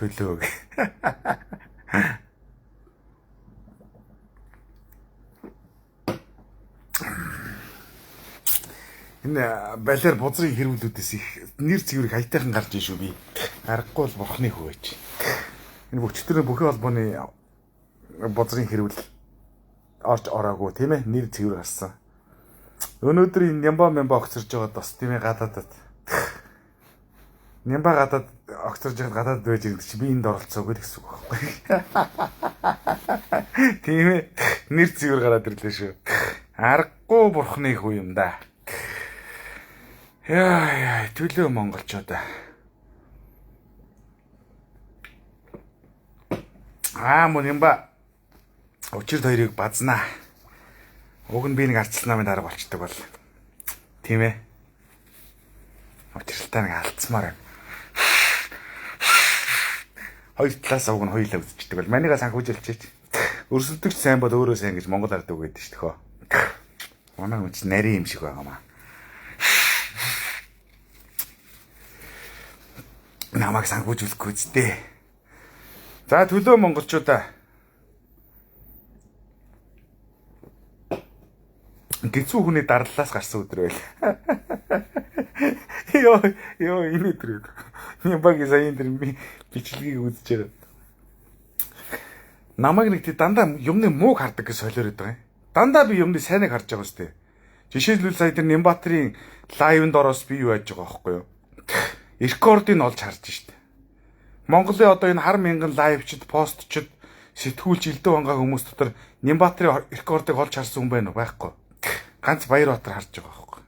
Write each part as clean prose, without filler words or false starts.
Төлөө. Энэ балиар бузрын хэрвлүүдээс их нэр цэврийг аятайхан гарч ийн шүү би. Аргагүй бол бурхны хөвөөч. Энэ өчтөрийн бүхий холбооны бузрын хэрвэл орж ороогүй тийм ээ нэр цэвэр гарсан. Өнөөдөр энэ Нямба мямба огцорж байгаад бас тийм ээ гадаадад. Нямба гадаад огцорж байгаад гадаадд байж байгаа чи би энд оролцоогүй л гэсэн үг байхгүй. Тийм ээ нэр цэвэр гараад ирлээ шүү. Аргагүй бурхны хүү юм да. Яа яа төлөө монголчууд. Аа мөн юм ба. Учирд хоёрыг базнаа. Уг нь би нэг ардчилсан намын дарга болчдөг бол. Тийм ээ. Учиралтай нэг алдсмаар байна. Хоёр талаас уг нь хоёулаа үзчихдэг бол. Манийга санхүүжилчихээч. Өрсөлдөгч сайн бол өөрөө сайн гэж Монгол ард үг гэдэг шүү дээ. Манай хүн чинь нарийн юм шиг байгаа маа. Намайг санхүүжүүлэхгүй зү. За төлөө монголчуудаа. Гэцүү хүний дарлалаас гарсан өдөр байл. Йоо ёо энэ өдөр. Нямбагийн саяын тэр бичлэгийг үзэж байгаа. Намайг нэг тий дандаа юмны мууг хардаг гэж солиороод байгаа юм. Дандаа би юмны сайныг харж байгаа сте. Жишээлбэл сая тэр Нямбатрын live-нд ороос би юу яаж байгаа байхгүй юу? Рекордыг олж харж штэ. Монголын одоо энэ хар мянган live-чд, постчд, сэтгүүлч элдв ангаа хүмүүс дотор Нямбатрын рекордыг олж харсан хүн байна уу? Байхгүй. Ганц Баярбаатар харж байгаа байхгүй.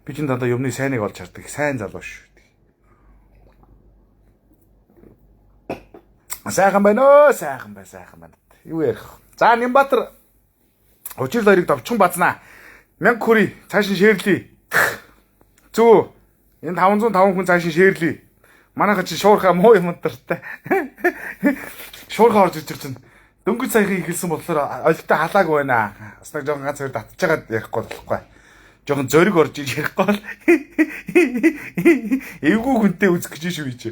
Би чинь дандаа юмны сайныг олж хардаг. Сайн залуу шүү. Сайхан байна өө, сайхан байна, сайхан байна. Юу ярих. За Нямбатар учрал хоёрыг товчхон базнаа. 1000 хүрий цааш нь share лээ. Зүү. Энэ 505 хүн цааш нь share лээ. Манайхан чинь шуурхаа муу юм дуртай. Шуурхаа орж иж чинь дөнгөж саяхан эхэлсэн болохоор олигтой халаагүй байна. Бас нэг жоохон ганц хоёр татж байгаад ярихгүй болохгүй. Жоохон зориг орж иж ярихгүй бол эвгүй хүнтэй үзэх гэж шүү би чи.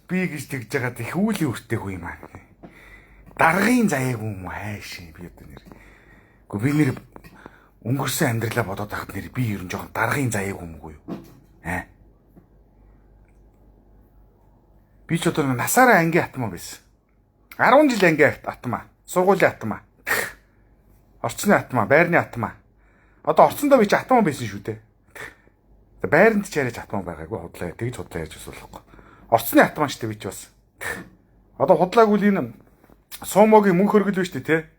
Би гэж тэгж байгаад их үүлийн өртөө хүү юм аа. Даргын заяагүй юм уу хайш би одоо нэр. Гэхдээ би нэр өнгөрсөн амьдралаа бодоод байхад нэр би ер нь жоохон даргын заяагүй юм уу юу? Аа. Би ч одоо насаараа ангийн атмаа байсан. 10 жил ангийн атмаа, сургуулийн атмаа. Орцны атмаа, байрны атмаа. Одоо орцондоо би ч атмаа байсан шүү дээ. Байранд ч яриач атмаа байгаагүй худлаа. Тэгж худлаа ярьж бас болохгүй. Орцны атмаа шүү дээ би ч бас. Одоо худлаагүй л энэ Сумогийн мөнх хөргөл биш үү те?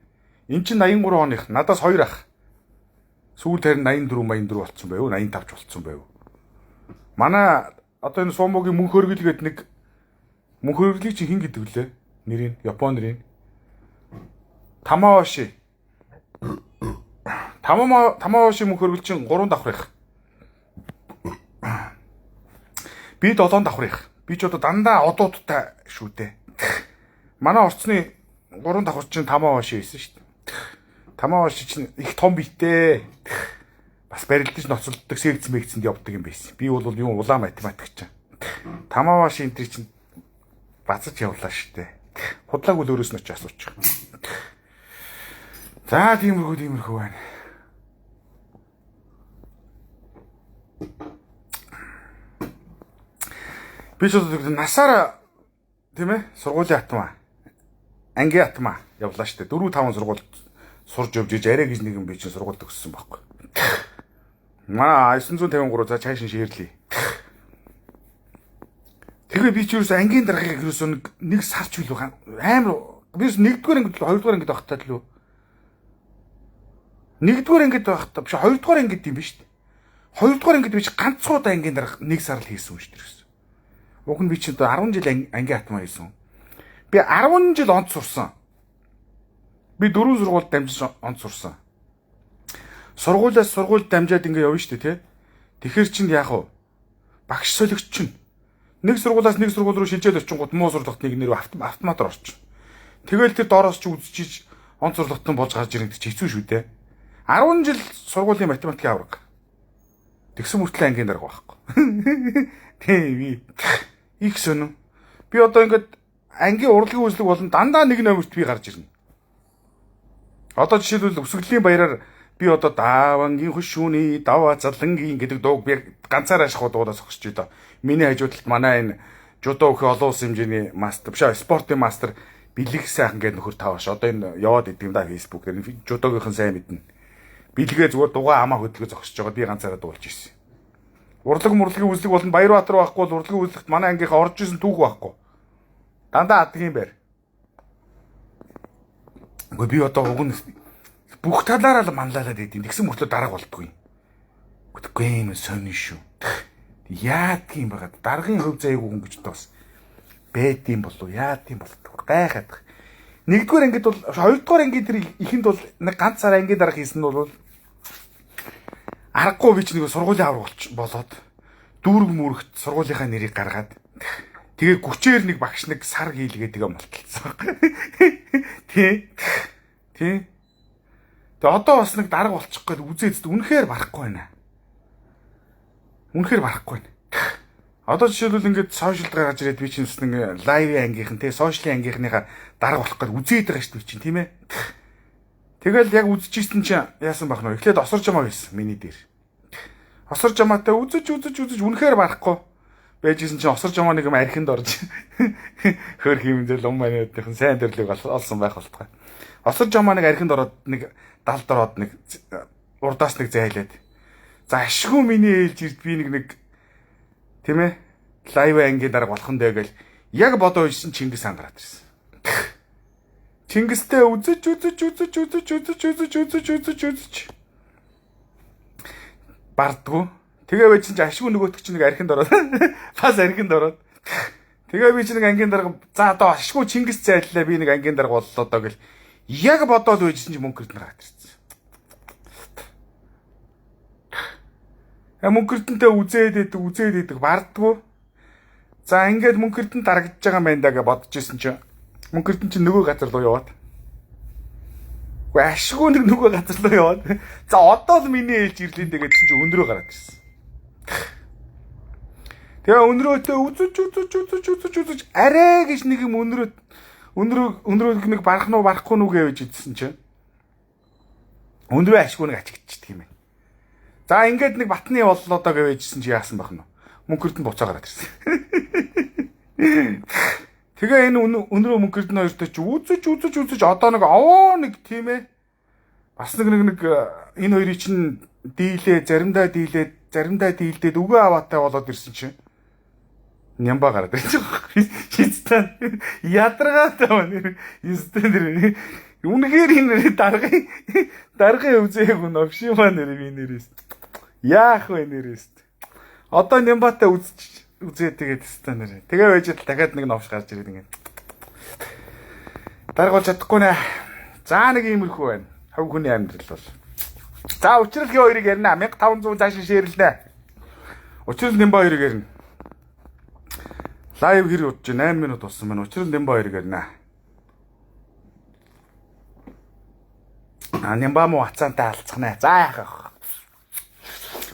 Эн чинь 83 оных надаас 2 ах. Сүүл харин 84 84 болцсон байв, 85 ч болцсон байв. Манай одоо энэ Сумогийн мөнх хөргөл гэдэг нэг мөнх хөргөлийг чи хэн гэдэг вүлээ? Нэрийг Япон нэрийг. Тамаоши. Тамаоши мөнх хөргөл чинь 3 давхрын. Би 7 давхрын. Би ч одоо дандаа одуудтай шүү дээ. Манай орцны 3 давхар чинь Тамаоши байсан шүү дээ. Тамаоши чинь их том биетэй. Бас барилдаж ноцолддог, секц мэгцэнд явдаг юм байсан. Би бол юм улаан математик чинь. Тамаоши энэ чинь базаж явлаа шүү дээ. Худлаагүй л өөрөөс нь очиж асуучих. За тиймэрхүү байна. Би ч одоо насаараа тийм ээ сургуулийн атмаа, ангийн атмаа явлаа шүү дээ. 4 5 сургуульд сурж явж иж арай гэж нэгэн би чинь сургууль төгссөн байхгүй. Манай 953 за цааш нь шеэрлээ. Тэгээ би ч юусэн ангийн даргаыг юусэн нэг сарч билүү амар би нэгдүгээр ангид хоёрдугаар ангид байхдаа л үү. Нэгдүгээр ангид байхдаа биш хоёрдугаар ангид юм биш үү? Хоёрдугаар ангид би чи ганцхан удаа ангийн дарга нэг сар л хийсэн юм шүү дээ. Уг нь би чи одоо 10 жил ангийн атмаа хийсэн. Би 10 жил онц сурсан. Би 4 сургуульд дамжиж онц сурсан. Сургуулиас сургуульд дамжаад ингээ явна шүү дээ, тэ? Тэгэхэр чинь яах вэ? Багш солигч чинь. Нэг сургуулиас нэг сургууль руу шилжээд очингууд муу сурлагт нэг нэр автоматар орчин. Тэгэл тэр доороос чи үзчихиж онц сурлагтан болж гарч ирэх чи хэцүү шүү дээ. 10 жил сургуулийн математикийн авраг. Тэгсэн мөртлөө ангийн дарга байхгүй. Тийм би их сонин. Би одоо ингээд ангийн урлагийн үзлэг болон дандаа нэг номерт би гарч ирнэ. Одоо жишээлбэл өсгөлийн баяраар би одоо даавангийн хөшүүний даваа залангийн гэдэг дууг би ганцаараа шахуу дуудаа зогсож идэ. Миний хажуу талд манай энэ жудо өхөө олон улсын хэмжээний мастер биш спортын мастер Бэлэг сайхан гэдэг нөхөр тавааш. Одоо энэ яваад идэв юм да Facebook дээр. Жудогийнхан сайн мэднэ. Бэлгээ зүгээр дугаа амаа хөдөлгөө зогсож байгаа би ганцаараа дуулж ирсэн. Урлаг мурлагийн үзлэг болон Баярбаатар байхгүй бол урлагийн үзлэгт манай ангийнхаа орж исэн түүх байхгүй. Дандаа адгийн байр. Үгүй би одоо уг нь бүх талаараа л манлайлаад идэв. Тэгсэн мөртлөө дарга болдгүй. Үгүй юм сонин шүү. Яадг юм байгаа. Даргын хөв заяаг хүн гэж бас бэд юм болов яад юм болов гайхаад. Нэгдүгээр ангид бол хоёрдугаар ангийн тэр ихэнд бол нэг ганц сар ангийн дарга хийсэн нь бол аргагүй би ч нэг сургуулийн авраг болоод дүүрэг мүрэгт сургуулийнхаа нэрийг гаргаад тэгээ гүчээр нэг багш нэг сар хийлгээ тэгээ малталцсан. Тий. Тий. Тэгээ одоо бас нэг дарга болчих гээд үзээд үнэхээр барахгүй байна. Үнэхээр барахгүй байна. Одоо жишээлбэл ингээд сошиалд гаргаж ирээд би чинь бас нэг лайв ангийнхан тий сошиалын ангийнхныхаа дарга болох гээд үзээд байгаа шүү дээ би чинь тийм ээ. Тэгэл яг үзчихсэн чинь яасан байх нь вэ? Эхлээд осор жамаа байсан миний дээр. Осор жамаатай үзэж үзэж үзэж үнэхээр барахгүй байжсэн чинь осор жамаа нэг юм архинд орж хөр хиймдэл ум манайдын сайн төрлийг олсон байх болтугай. Осор жамаа нэг архинд ороод нэг далд ороод нэг урдаас нэг зайлаад. За ашгүй миний ээлж ирд би нэг тийм ээ лайв ангийн дарга болох нь дээ гэл яг бодоо ирсэн Чингис хаан гараад ирсэн. Чингистэй үзэж үзэж үзэж үзэж үзэж үзэж үзэж үзэж үзэж бардгуу. Тэгээ байжсэн чи ашгүй нөгөөтг чинь нэг архинд ороод бас архинд ороод тэгээ би чинь нэг ангийн дарга за одоо ашгүй Чингис зайллаа би нэг ангийн дарга боллоо доо гэл яг бодоод байжсэн чи мөнгө эрдэнэ гараад ирсэн. Мөнгө эрдэнтэй үзээд идэг үзээд идэг бардгуу. За ингээд мөнгө эрдэнэ дарагдж байгаа юм байна да гэж бодож исэн чинь мөнгө эрдэнэ чинь нөгөө газар руу яваад. Үгүй ашгүй нэг нөгөө газар руу яваад. За одоо л миний ээлж ирлээ дээ гэсэн чинь өндрөө гараад ирсэн. Тэгээ өндрөөтэй үзэж үзэж үзэж үзэж үзэж арай гэж нэг юм өндрөө нэг барах нь уу барахгүй нү гэж идсэн чинь өндрөө ашгүй нэг ачигдчихдаг юм байна. За ингээд нэг батны боллоо доо гэвэжсэн чи яасан байх нь вэ? Мөнх эрдэнэ буцаа гараад ирсэн. Тэгээ энэ өнрөө мөнх эрдэнэ хоёртой чи үзэж үзэж үзэж одоо нэг овоо нэг тийм ээ. Бас нэг нэг энэ хоёрыг чинь дийлээ заримдаа дийлээ заримдаа дийлдээд үгээ аваатай болоод ирсэн чинь нямба гараад ирсэн. Шицтэн ядаргаатай байна. Ёстой нэр. Үнэхээр энэ даргын өвзөөг новш юм аа нэр би нэрээс. Яах вэ нэрээс. Одоо нямбатай үзээ тэгээд өстой нэр. Тэгээ байж л дахиад нэг новш гарч ирээд ингээд. Дарга болж чадахгүй нэ. За нэг иймэрхүү байна. Хов хүний амьдрал бол. За учралгийн хоёрыг ярина. 1500 цааш шеэрлэнэ. Учрал нямба хоёрыг ярина. Лайв хэр удаж 8 минут болсон байна. Учрал нямба хоёрыг ярина. А нямба муу ацаантай алцхнаа. За яах вэ?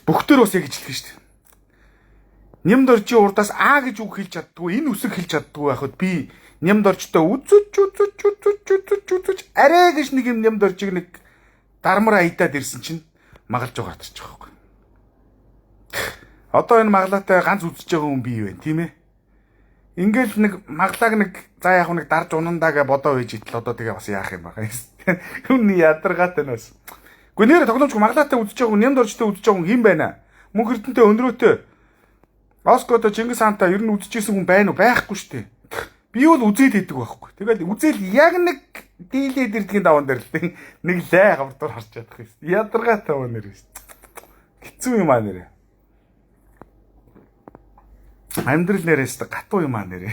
Бүгдээр бас яг ижилхэн шүү дээ. Нямд оржийн урдаас А гэж үг хэлж чаддгүй, энэ үсэг хэлж чаддгүй байхад би нямд оржтой үзэж үзэж үзэж үзэж үзэж арай гэж нэг юм нямд оржиг нэг дармар аядаад ирсэн чинь магалж байгаа гарч байгаа байхгүй. Одоо энэ маглаатай ганц үзэж байгаа хүн бий вэ, тийм ээ? Ингээл нэг маглааг нэг за яг нэг дарж унандаа гэж бодоо байж итэл одоо тэгээ бас яах юм бэ? Хүний ядаргаатай нь бас. Гэхдээ нэр тоглоомчгүй маглаатай үзэж байгаа хүн, нямд оржтой үзэж байгаа хүн хэн байна? Мөнх эрдэнтэй өндрөөтэй Оското Чингис хаантай ер нь үзчихсэн хүн байна уу? Байхгүй шүү дээ. Би бол үзээд идэг байхгүй. Тэгэл үзэл яг нэг дийлээд ирдгийн даван дээр л нэг лай гавдуур харж чадах юм. Ядаргаатай ба нэр. Хэцүү юм аа нэрээ. Амьдрал нэрээс гатуу юм аа нэрээ.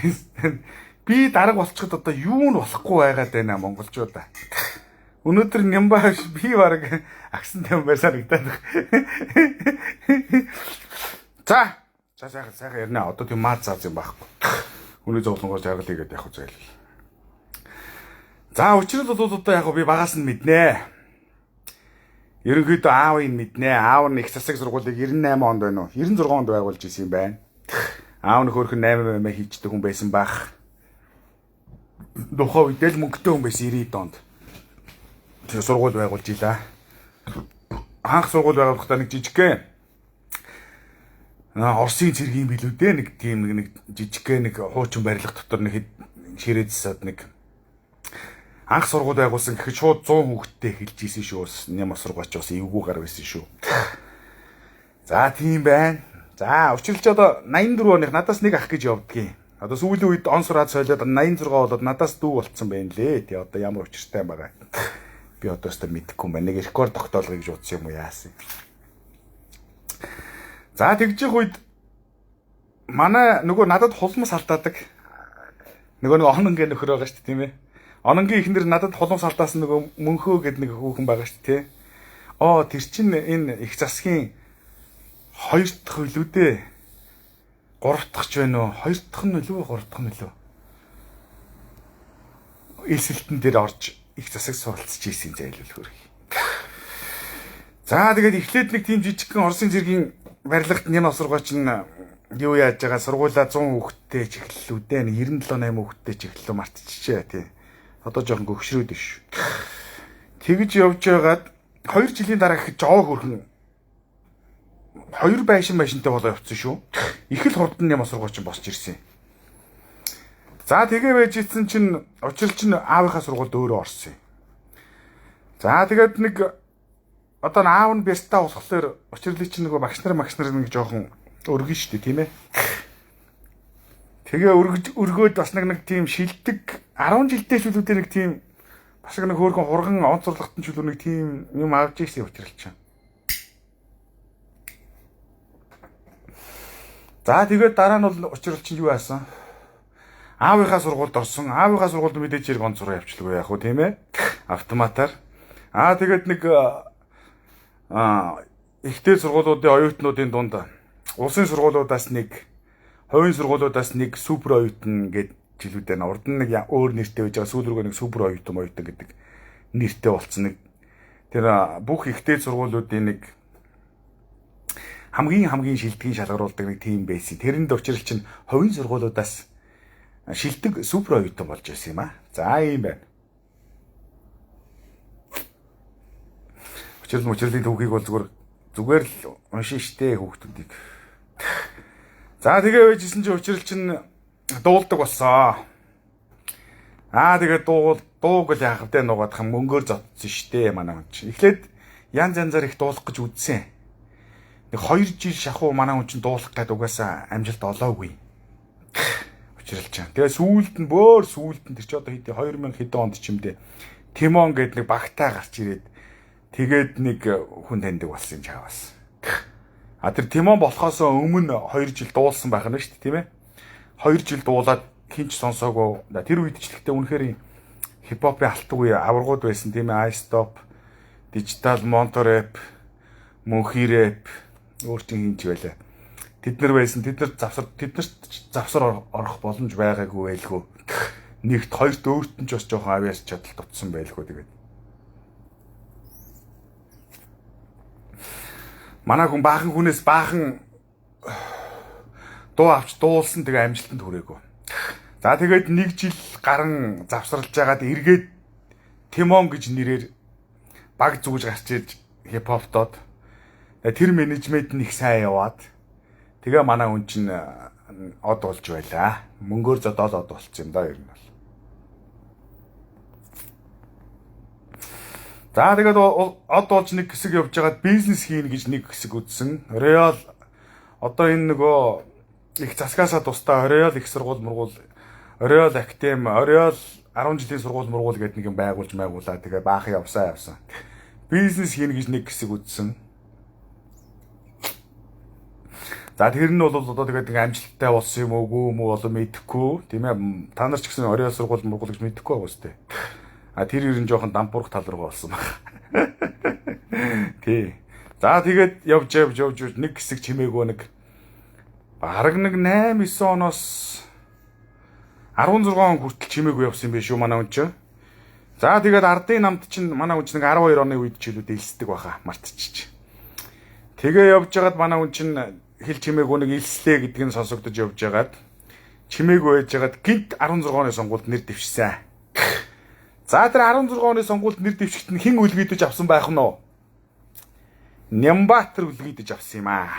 Би дарга болчиход одоо юу нь болохгүй байгаад байна монголчуудаа. Өнөөдөр нямба би бараг агсан тавин байр санагдаад байна. За. За сайхан ярина. Одоо тийм маа заа юм байхгүй. Хүний зовлонгоор жаргал хийгээд явах зайлал. За учрал бол одоо яг би багаас нь мэднэ. Ерөнхийдөө аавыг мэднэ. Аав нь их засаг сургуулийг 98 онд байна уу? 96 онд байгуулж исэн юм байна. Аав нь хөөрхөн 8 8 хийждэг хүн байсан бах. Тухайн үед л мөнгөтэй хүн байсан 90 онд. Тэр сургууль байгуулж илаа. Анх сургууль байгуулахдаа нэг жижигхэн Оросын цэргийн билүү дээ, нэг тийм нэг жижигхэн нэг хуучин барилга дотор нэг ширээдсад нэг анх сургууль байгуулсан гэхэд шууд 100 хүүхэдтэй эхэлж исэн шүү. Ням сургаач бас эвгүй гар байсан шүү. За тийм байна. За учирлж одоо 84 оных надаас нэг ах гэж явдгийн. Одоо сүүлийн үед он сураад солиод 86 болоод надаас дүү болцсон байна лээ. Тий одоо ямар учиртай юм байгаа. Би одоо өстө мэдэхгүй юм байна. Нэг рекорд тогтоолгоё гэж бодсон юм уу яасан. За тэгжих үед манай нөгөө надад хулмас алдаадаг. Нөгөө нэг онон гэх нөхөр байгаа шүү дээ, тийм ээ. Ононгийн ихнэр надад хулмас алдаасан нөгөө мөнхөө гэдэг нэг хүүхэн байгаа шүү дээ, тий. Оо тэр чин энэ их засгийн хоёр дахь үлүү дээ. Гурав дахь ч байна уу? Хоёр дахь нь үлүү, гурав дахь нь үлүү. Элсэлтэн дээр орж их засаг суралцж ийсэн зайлуул хөрх. За тэгээд эхлээд нэг тийм жижигхэн Оросын цэргийн барилгад ням осрогооч нь юу яаж байгаа сургуулаа 100 хүүхэдтэй ч эхэллүү дээ. 97 8 хүүхэдтэй ч эхэллүү мартчихжээ тий. Одоо жоохон гөгшрөөд ш. Тэгж явж байгаад 2 жилийн дараа гэхэд жоо хөрхөн 2 байшин байшинтай болоо явцсан шүү. Их л хурдан ням осрогооч босч ирсэн. За тэгээ байж ицсэн чинь учрал чинь аавынхаа сургуульд өөрөө орсон юм. За тэгээд нэг одоо аав нь бястаа болохоор учирлын чинь нөгөө багш нар нэг жоохон өргөн шүү дээ, тийм ээ. Тэгээ өргөөд бас нэг тийм шилдэг 10 жилдээ шүлүүдээ нэг тийм бас нэг хөөрхөн хурган онцорлогтон чөлөө нэг тийм юм авч ирсэн учрал чинь. За тэгээд дараа нь бол учрал чинь юу яасан? Аавынхаа сургуульд орсон. Аавынхаа сургуульд мэдээж хэрэг онцроо явчихлгүй яах вэ, тийм ээ? Автоматар. Аа тэгээд нэг ихтэй сургуулиудын оюутнуудын дунд улсын сургуулиудаас нэг, хувийн сургуулиудаас нэг супер оюутан гэж жилүүд байна. Урд нь нэг өөр нэртэй байж байгаа, сүүл рүүгээ нэг супер оюутан гэдэг нэртэй болсон нэг тэр бүх ихтэй сургуулиудын нэг хамгийн шилдгийн шалгаруулдаг нэг тим байсан. Тэрэнд учрал чинь хувийн сургуулиудаас шилдэг супер оюутан болж байсан юм аа. За ийм байна. Учирлын түүхийг бол зүгээр л уншин штэ хүүхдүүдийг. За тэгээ байжсэн чинь учрал чинь дуулдаг болсон. Аа тэгээ дууг л яах вэ нугаадах мөнгөөр зодсон штэ манай хүн чинь. Эхлээд янз янзаар их дуулах гэж үзсэн. Нэг 2 жил шахуу манай хүн чинь дуулах гээд угаасаа амжилт олоогүй. Учрал чинь. Тэгээ сүүлд нь сүүлд нь тэр чи одоо хэдий 2000 хэдэн онд ч юм дээ. Тимон гээд нэг багтаа гарч ирээд тэгээд нэг хүн таньдаг болсон юм чаавас. А тэр Тимон болохоос өмнө 2 жил дуулсан байх нь шүү дээ, тийм ээ. 2 жил дуулаад хинч сонсоогүй. Тэр үед ч гэхдээ үнэхээр хипхопын алтан үе аваргууд байсан, тийм ээ. iStop, Digital Montor Rap, Мөнхий Rap, өөр чинь хинч байлаа. Тэд нар байсан. Тэд нар завсар орох боломж байгаагүй байлгүй. Нэгт хоёрт өөрт нь ч бас жоохон авьяас чадал дутсан байлгүй тэгээд. Манай хүн баахан хүнээс баахан дуу авч дуулсан, тэгээ амжилтанд хүрээгүй. За тэгээд нэг жил гарan завсарлаж байгаад эргээд Тимон гэж нэрээр баг зүгж гарч ирж хипхоптод тэр менежмент нь их сайн яваад тэгээ манай хүн чинь од болж байлаа. Мөнгөөр зодоол од болцсон юм да ер нь бол. За тэгээд од болж нэг хэсэг явж байгаад бизнес хийнэ гэж нэг хэсэг үзсэн. Royal одоо энэ нөгөө их засгаасаа тусдаа Royal их сургууль мургуул, Royal Academy, Royal 10 жилийн сургууль мургуул гэдэг нэг юм байгуулж байгуулаа. Тэгээ баахан явсан. Бизнес хийнэ гэж нэг хэсэг үзсэн. За тэр нь бол одоо тэгээд нэг амжилттай болсон юм уугүй юм уу болоо мэдэхгүй, тийм ээ. Та нар ч гэсэн Royal сургууль мургуул гэж мэдэхгүй байгаа үстэй. А тэр ер нь жоохон дампуурах тал руу болсон баг. Тий. За тэгээд явж нэг хэсэг чимээгүй нэг бараг нэг 8 9 оноос 16 он хүртэл чимээгүй явсан юм биш үү манай хүн чинь. За тэгээд ардын намд чинь манай хүн чинь 12 оны үед ч илүү дэлсдэг баха мартчих. Тэгээ явж байгаад манай хүн чинь хэл чимээгүй нэг илслээ гэдг нь сонсогдож явж байгаад чимээгүй байж байгаад гинт 16 оны сонгуульд нэр дэвшсэн. За тэр 16 оны сонгуульд нэр дэвшигт нь хэн үлгийдэж авсан байх нь вэ? Нямбатар үлгийдэж авсан юм аа.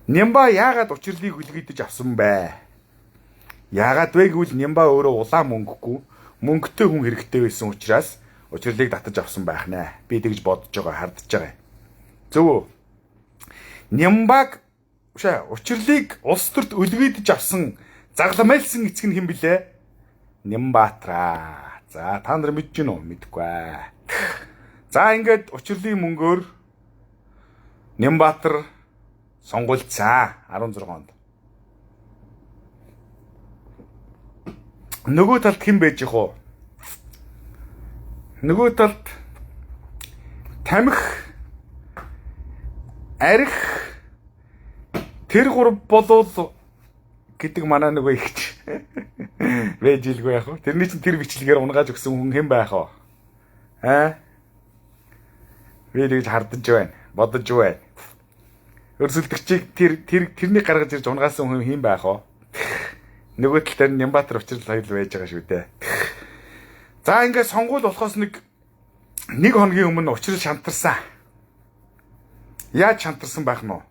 Нямба яагаад учирлыг үлгийдэж авсан бэ? Яагаад вэ гэвэл Нямба өөрөө улаан мөнгөгүй, мөнгөтэй хүн хэрэгтэй байсан учраас учирлыг татаж авсан байх нэ. Би тэгж бодож байгаа, хардж байгаа. Зөв үү? Нямбаг учирлыг улс төрт өлгийдэж авсан загламайлсан эцэг нь хэн блэ? Нямбатраа. За та нар мэдэж гин үү? Мэдэхгүй. За ингээд учирлын мөнгөөр Нямбатар сонгуульцсан 16 онд. Нөгөө талд хэн байж их вэ? Нөгөө талд тамхи, арх, тэр гурав болвол гэдэг манай нөгөө ихч байж илгүй яах вэ? Тэрний чинь тэр бичлэгээр унгааж өгсөн хүн хэн байх вэ? Аа? Би тэгж хардаж байна, бодож байна. Өрсөлдөгчийг тэрнийг гаргаж ирж унгаасан хүн хэн байх вэ? Нөгөө тал дээр Нямбатар учрал хоёр л байж байгаа шүү дээ. За ингээд сонгуул болохоос нэг хоногийн өмнө учрал шантарсан. Яаж шантарсан байх нь вэ?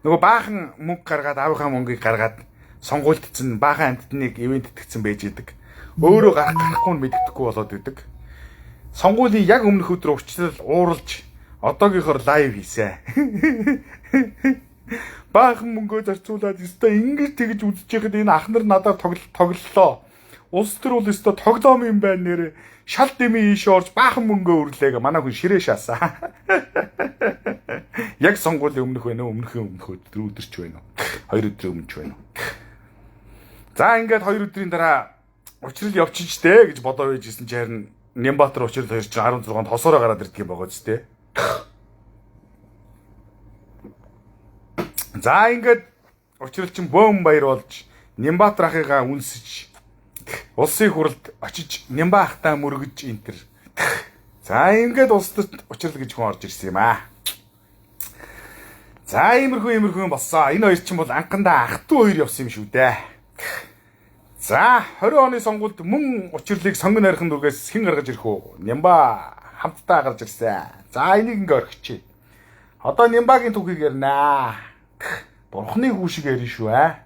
Нөгөө баахан мөнгө гаргаад аавынхаа мөнгийг гаргаад сонгуульдсэн баахан амьтныг ивент итгэцэн байж идэг. Өөрөө гарах гарахгүй нь мэддэхгүй болоод идэг. Сонгуулийн яг өмнөх өдөр учрал ууралж одоогийнхоор лайв хийсэн. Баахан мөнгөө зарцуулаад өстой ингэж тэгж үзэж байхад энэ ах нар надад тоглолоо. Улс төр бол өстой тоглоом юм байна нэрэ. Шал дэмий ийш орж баахан мөнгөө өрлөө гэ манай хүн ширээ шаасан. Яг сонгуулийн өмнөх байна уу? Өмнөхийн өмнөх өдөр ч байна уу? 2 өдрийн өмнө ч байна уу? За ингээд 2 өдрийн дараа учрал явчих штэ гэж бодоо байж исэн чи харин Нямбатар учрал хоёр чинь 16-нд хосоороо гараад ирдэг юм байгаа ч тэ. За ингээд учрал чинь бөөн баяр болж Нямбатар ахыгаа үнсэж улсын хурлд очиж Нямба ахтаа мөргөж энтер. За ингээд улс төрт учрал гэж хүн орж ирсэн юм аа. За иймэрхүү болсон. Энэ хоёр чинь бол анхандаа ах トゥ хоёр явсан юм шүү дээ. За 20 оны сонгуульд мөн учирлыг сонгон найрхан дүргээс хэн гаргаж ирэх вэ? Нямба хамтдаа гарч ирсэн. За энийг ингээ орхичих. Одоо Нямбагийн түүхийг ярина. Бурхны хүү шиг ярина шүү аа.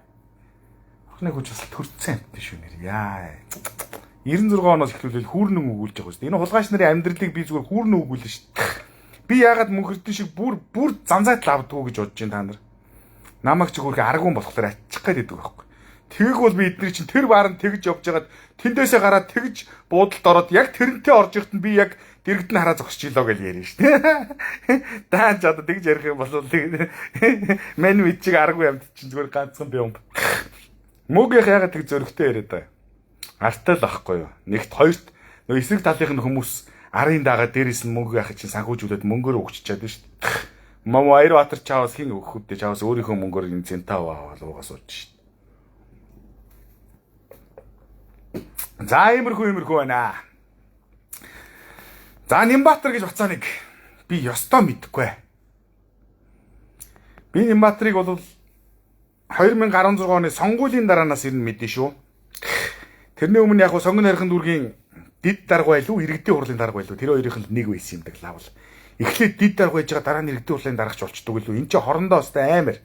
Бурхны хүү ч бас төрцөн амттай шүү нэр. Яа. 96 оноос эхлүүлэл хүүрнэн өгүүлж байгаа шүү дээ. Энэ хулгайч нарын амьдралыг би зүгээр хүүрнэн өгүүлнэ шүү дээ. Би яагаад мөнхөрдөн шиг бүр занзаатал авдгүү гэж бодож байна та нар. Намайг ч хөөрхөн аргуун болохоор аччих гээд байдаг байхгүй. Тэгээг бол би эдний чинь тэр баар нь тэгж явж байгаад тэндээсээ гараад тэгж буудалд ороод яг тэрнтэй орж ирэхэд нь би яг дэрэгд нь хараа зогсчихлоо гэж ярина шүү дээ. Даан ч одоо тэгж ярих юм бол мань мэд чиг аргагүй юмд чинь зүгээр ганцхан би юм. Мөөгийнх яагаад тэг зөрөгтэй яриад байгаа. Артай л ахгүй юу. Нэгт хоёрт нөгөө эсрэг талынх нь хүмүүс арын дагаа дээрээс нь мөнгө яхах чинь санхүүжүүлээд мөнгөөр өгччихэд байна шүү дээ. Мам Баярбаатар чаавас хин өгөх үдэ чаавас өөрийнхөө мөнгөөр энэ центав аваад уугаа сууж шүү дээ. За иймэрхүү байна. За Нямбатар гэж бацаа нэг би ёстой мэдэхгүй. Би Нямбатарыг бол 2016 оны сонгуулийн дараанаас ирнэ мэдэн шүү. Тэрний өмнө яг сонгон найрхан дүүргийн дид дарга байлуу, иргэдийн хурлын дарга байлуу тэр хоёрын л нэг байсан юм даг лавл. Эхлээд дид дарга байж байгаа дараа нь иргэдийн хурлын дарагч болчдөг лүү. Энд чинь хорондоо өстой амар.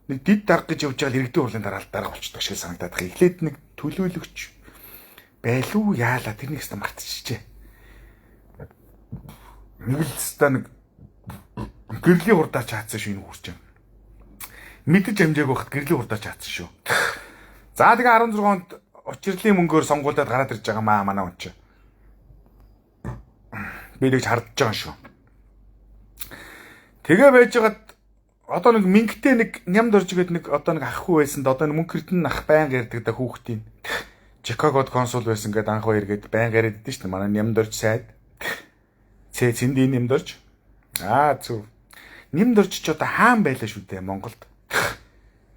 Нэг дид дарга гэж явж байгаа иргэдийн хурлын дарга болчдөг шиг санагдаад байгаа. Эхлээд нэг төлөөлөгч байлуу яалаа тэрнийг өстой мартчихжээ. Нэг л өстой нэг гэрлийн хурдаа чаацсан шүү энэ хүүрч. Мэдэж амжааг байхад гэрлийн хурдаа чаацсан шүү. За тэгээ 16 онд учирлын мөнгөөр сонгуульдад гараад ирж байгаа маа манай хүн чинь. Би тэгж хардж байгаа шүү. Тэгээ байжгаад одоо нэг мингтэй нэг нямд орж игээд нэг одоо нэг ах хүү байсан да одоо нэг мөнх эрдэнэ ах байнга ярьдаг да хүүхдийн. Чикагод консул байсан гэдэг анх хоёр гээд байнга яриад идэв шүү дээ. Манай нямд орж сайд. Цэндийн нямд орж. Аа зүг. Нямд орж ч одоо хаан байлаа шүү дээ Монголд.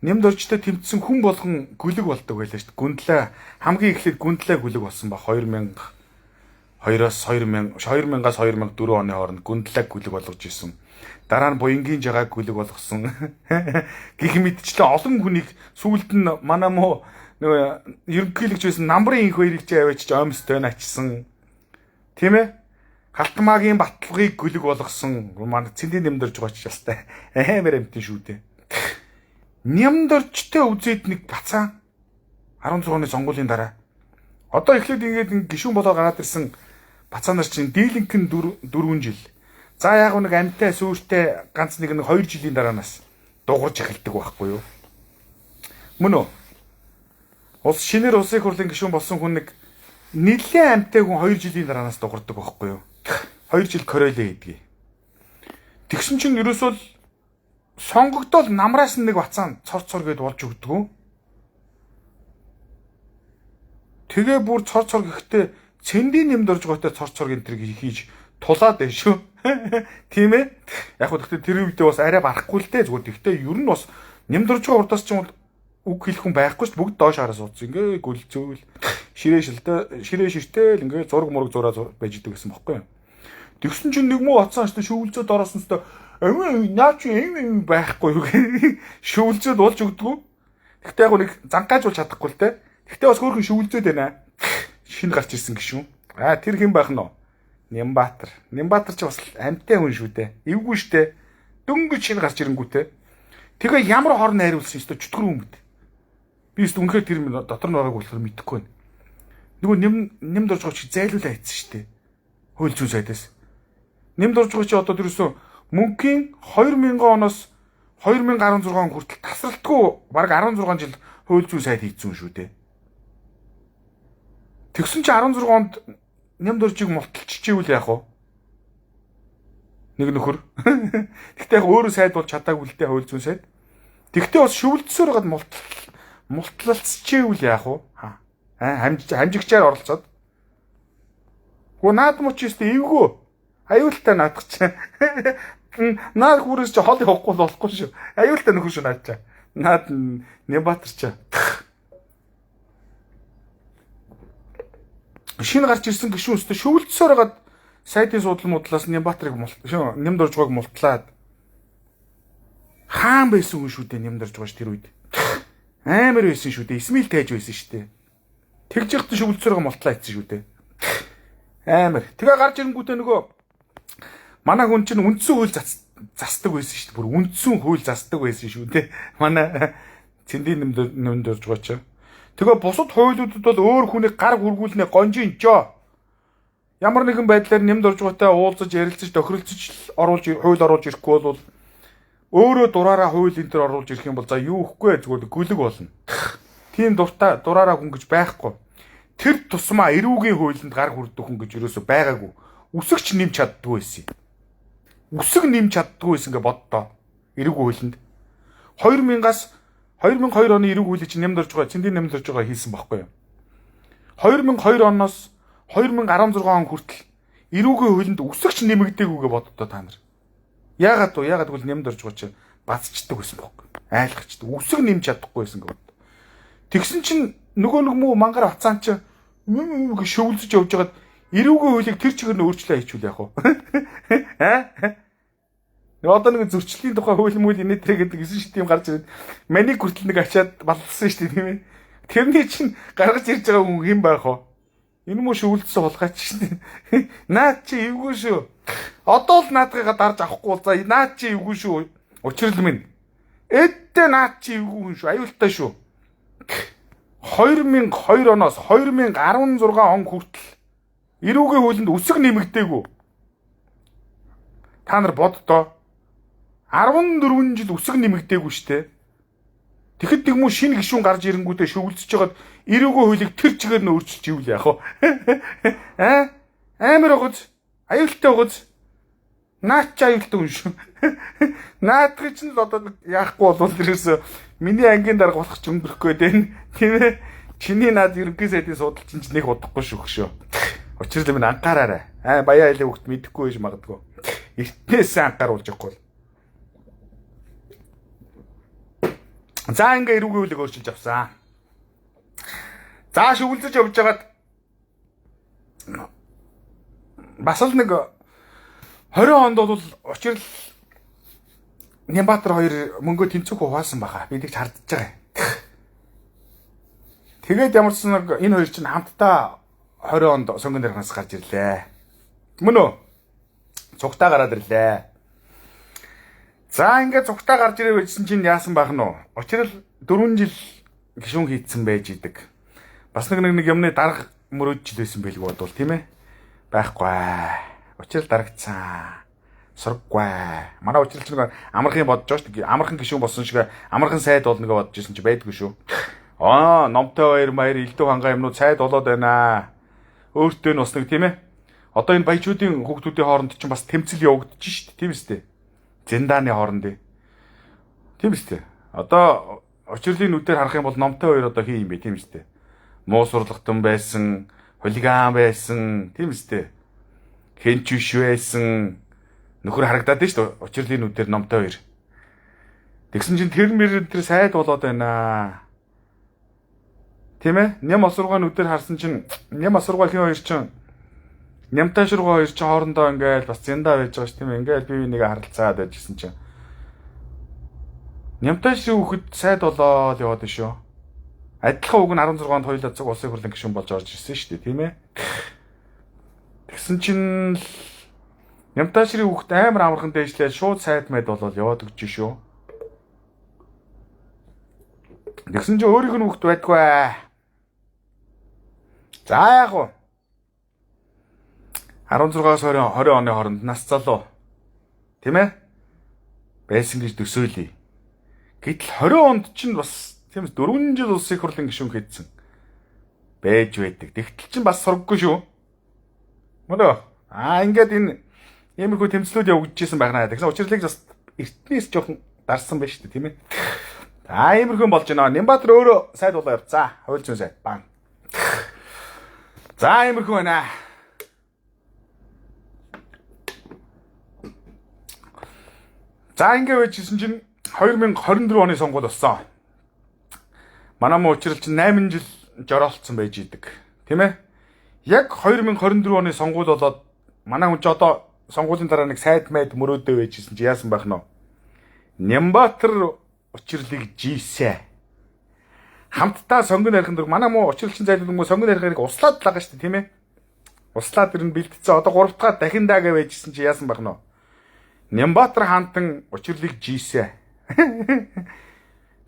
Нямдоржтой тэмцсэн хүн болгон гүлэг болдог байлаа шүү дээ. Гүндлээ хамгийн эхлээд гүндлээ гүлэг болсон ба 2002-оос 2000-аас 2004 оны хооронд гүндлээ гүлэг болгож исэн. Дараа нь буянгийн жагааг гүлэг болгосон. Гэх мэтчлэн олон хүнийг сүүлд нь манай муу нөгөө ерөнхийлөгч байсан намрын инх хоёрыг чи аваач оймстой начсан. Тийм ээ? Халтмаагийн баталгыг гүлэг болгосон. Манай цэндийн нэмдэрж байгаа ч ястай. Амар амтэн шүү дээ. Нямдорчтой үзээд нэг бацаан 16 оны сонгуулийн дараа одоо эхлээд ингээд гишүүн болоо гараад ирсэн бацаан нар чинь дийлэнх нь 4 жил. За яг нэг амьтай сүртэй ганц нэг 2 жилийн дараанаас дуурж эхэлдэг байхгүй юу? Мөн үү? Улс шинээр улсын хурлын гишүүн болсон хүн нэг нэлээд амьтай хүн 2 жилийн дараанаас дуурдаг байхгүй юу? 2 жил кореле хийдгийг. Тэгсэн чинь ерөөсөө л сонгогдоод намраас нэг бацаан цор цор гэд болж өгдөг. Тэгээ бүр цор цор гэхдээ цэндийн нэмд орж байгаатай цор цор энэ тэрийг хийж тулаад байна шүү. Тийм ээ. Яг хөө гэхдээ тэр үедээ бас арай барахгүй л дээ зүгээр. Гэхдээ ер нь бас нэмд орж байгаа урдаас ч юм үг хэлэх хүн байхгүй шүү. Бүгд доош хараа суудсан. Ингээ гүлцөөл ширээ шилтэй ширээ ширтэл ингээ зураг мураг зураа байж идэг гэсэн бохгүй юу. Тэгсэн чинь нэг муу бацаан шүү шөвлзөөд ороосон ч наа чи юм байхгүй юу шөвлзөөд болж өгдөггүй. Гэхдээ яг нэг зангаажуулж чадахгүй л те. Гэхдээ бас хөөрхөн шөвлзөөд байна. Шинэ гарч ирсэн гişүн. Аа тэр хэн байх нь вэ? Нямбатар. Нямбатар ч бас амьтай хүн шүү дээ. Эвгүй шүү дээ. Дөнгөж шинэ гарч ирэнгүүтээ. Тэгээ ямар хор найруулсан өстө чөтгөр хүмүүд. Би өстө үнэхээр тэр дотор нь байгааг болохоор мэдэхгүй байна. Нөгөө нэмд орж байгаа чи зайлуулаа хийсэн шүү дээ. Хууль зүйн сайдаас. Нэмд орж байгаа чи одоо тэрөөсөө мөнхийн 2000 оноос 2016 он хүртэл тасралтгүй бараг 16 жил хууль зүйн сайд хийсэн шүү дээ. Тэгсэн чи 16 онд Нямдоржийг мулталчихвэл яах вэ? Нэг нөхөр. Тэгтээ яг өөрөө сайд болж чадаагүй л дээ хууль зүйн сайд. Тэгтээ бас шүвэлдсээр гад мултлалцчихвэл яах вэ? Хамжигчаар оролцоод. Гү наад мөч өстө эвгүй. Аюултай наадах чи. Наад хүрээс чи хол явахгүй болохгүй шүү. Аюултай нөхөр шүү наад чи. Наад Нямбатар чи. Шинэ гарч ирсэн гишүүн өстө шүвэлдсээр хагаад сайдын судал мудлаас Нямбатарыг Нямдоржгоог мултлаад хаан байсан хүн шүү дээ Нямдоржгоо ш тэр үед. Амар байсан шүү дээ. Эсмил тайж байсан шүү дээ. Тэгж яхад шүвэлдсээр мултлаа хийсэн шүү дээ. Амар. Тэгээ гарч ирэнгүүтээ нөгөө манай хүн чинь үндсэн хууль застдаг байсан шүү дээ. Бүр үндсэн хууль застдаг байсан шүү дээ. Манай цэндийн Нямдоржгоо ч. Тэгээ бусад хуулиудад бол өөр хүнийг гар хүргүүлнэ гонжин жоо. Ямар нэгэн байдлаар Нямдоржгоотой уулзаж, ярилцаж, тохиролцож оруулж хууль оруулж ирэхгүй бол өөрөө дураараа хууль энэ төр оруулж ирэх юм бол за юу ихгүй зүгээр гүлэг болно. Тийм дуртай дураараа хүн гэж байхгүй. Тэр тусмаа эрүүгийн хуулинд гар хүрдэх хүн гэж ерөөсөө байгаагүй. Үсгч нэмж чаддгүй байсан юм. Үсэг нэмж чаддгүй байсан гэж боддоо. Эрүүгийн хуулинд 2000-аас 2002 оны эрүүг хуулийг чинь Нямдоржгоо, цэндийн Нямдоржгоо хийсэн бохгүй юу? 2002 оноос 2016 он хүртэл эрүүгийн хуулинд үсгч нэмэгдээгүй гэж боддоо та нар. Яагаад вэ? Яагаад гэвэл Нямдоржгоо чинь базчдаг байсан бохгүй. Айлгачдаг. Үсэг нэмж чадахгүй байсан гэж бод. Тэгсэн чинь нөгөө нэг муу мангар бацаан чинь гэж шөвлөж явж байгаад эрүүгийн хуулийг тэр чигээр нь өөрчлөө хийчихвэл яах вэ? Аа? Одоо нэг зөрчлийн тухай хууль мүл инээ тэр гэдэг 9 шит юм гарч ирээд маник хүртэл нэг ачаад баллсан шүү дээ тийм ээ. Тэрний чинь гаргаж ирж байгаа хүн хэн байх вэ? Энэ муу шүлдсэн хулгайч шүү дээ. Наад чи эвгүй шүү. Одоо л наадгыгаа дарж авахгүй бол за наад чи эвгүй шүү. Учрал минь. Эддээ наад чи эвгүй хүн шүү. Аюултай шүү. 2002 оноос 2016 он хүртэл эрүүгийн хуулинд үсэг нэмэгдээгүй. Та нар боддоо. 14 жил үсэг нэмэгдээгүй шүү дээ. Тэгэхэд нэг муу шинэ гишүүн гарч ирэнгүүтээ шөвлөдөж жагаад эрүүгийн хуулийг тэр чигээр нь өөрчилж ивэл яах вэ? Аа? Амар огоц. Аюултай огоц. Наад чи аюултай хүн шүү. Наадгыг чинь л одоо яахгүй болвол тэрээс миний ангийн дарга болох ч өнгөрөх гээд байна. Тийм ээ. Чиний наад ерөнхий сайдын судал чинь ч нэг удахгүй шүү хөшөө. Учир нь минь анхаараарай. Аа баяа айлын хүүхд мэдэхгүй байж магадгүй. Эртнээс анхааруулж явахгүй. За ингээ эрүүгийн хуулийг өөрчилж авсан. За шүглэж явж байгаад бас л нэг 20 онд бол учрал Нямбатар хоёр мөнгө тэнцвэх хуваасан баха. Би тэгж хардж байгаа. Тэгээд ямар ч нэг энэ хоёр чинь хамтдаа 20 онд сонгон даргаас гарч ирлээ. Мөн үү? Цугтаа гараад ирлээ. За ингээд цугтаа гарч ирээ гэсэн чинь яасан байх нь вэ? Учрал 4 жил гишүүн хийцэн байж идэг. Бас нэг юмны дарга мөрөөдж лээсэн байлгүй бодвол тийм ээ. Байхгүй. Учрал дарагдсан. Сурггүй. Манай учрал чинь нэг амархан бодож байгаа шүү дээ. Амархан гишүүн болсон шиг амархан сайд болно гэж бодож ирсэн чи байдгүй шүү. Аа, номтой баяр маяр элдв хангаа юмнууд сайд болоод байна. Өөртөө нь бас нэг тийм ээ. Одоо энэ баячуудын хүүхдүүдийн хооронд чинь бас тэмцэл явагдаж шүү дээ. Тийм үстэй. Зэндааны хооронд. Тийм үстэй. Одоо учирлын нүдээр харах юм бол номтой хоёр одоо хин юм бэ, тийм үстэй. Муу сурлагтан байсан, хулиган байсан, тийм үстэй. Хэнч биш байсан. Нөхөр харагдаад байна шүү дээ. Учирлын нүдээр номтой хоёр. Тэгсэн чинь тэр мөр тэр сайд болоод байна. Тийм ээ? Ням осургаа нүдээр харсан чинь ням осургаа хин хоёр чинь нямтай шургаа хоёр чинь хоорондоо ингээл бас зэндаа байж байгаа ш, тийм ээ. Ингээл бие бинийгээ харалцаад байжсэн чинь нямтай шиг хүүхэд сайд болоод яваад байна шүү. Адилхан үг нь 16 онд хоёулаа цуг улсын хурлын гишүүн болж орж ирсэн шүү дээ, тийм ээ. Тэгсэн чинь нямтай ширийн хүүхэд амар амархан дээшлээд шууд сайд мэд болоод яваад өгч шүү. Тэгсэн чинь өөрийнх нь хүүхэд байдгүй. За яг уу 16-аас 20 оны хооронд нас залуу. Тийм ээ? Байсан гэж төсөөлье. Гэтэл 20 онд чинь бас тийм 4 жил улсын хурлын гишүүн хийдсэн байж байдаг. Тэгтэл чинь бас сургаггүй шүү. Мөн үү? Аа ингээд энэ иймэрхүү тэмцлүүд явагдчихсан байна. Тэгсэн учирлыг бас эртнээс жоохон дарсан байж шүү дээ, тийм ээ. За иймэрхүү болж байна. Нямбатар өөрөө сайд болоо явцаа. Хууль зүйн сайд. Бан. За иймэрхүү байна. За ингэ байжсэн чинь 2024 оны сонгуул болсон. Манай муу учрал чинь 8 жил жороолцсон байж идэг. Тийм ээ? Яг 2024 оны сонгуул болоод манай хүн ч одоо сонгуулийн дараа нэг сайд майд мөрөөдөө байжсэн чи яасан байх нь вэ? Нямбатар учирлыг жийсэ. Хамтдаа сонгон архин дөрөв манай муу учирлчин зайлуул муу сонгон архиныг услаад л байгаа шүү дээ, тийм ээ? Услаад тэр нь бэлтцээ. Одоо 3 дахь дахин даа гэж байжсэн чи яасан байх нь вэ? Нямбатар хаантан учирлыг жийсэ.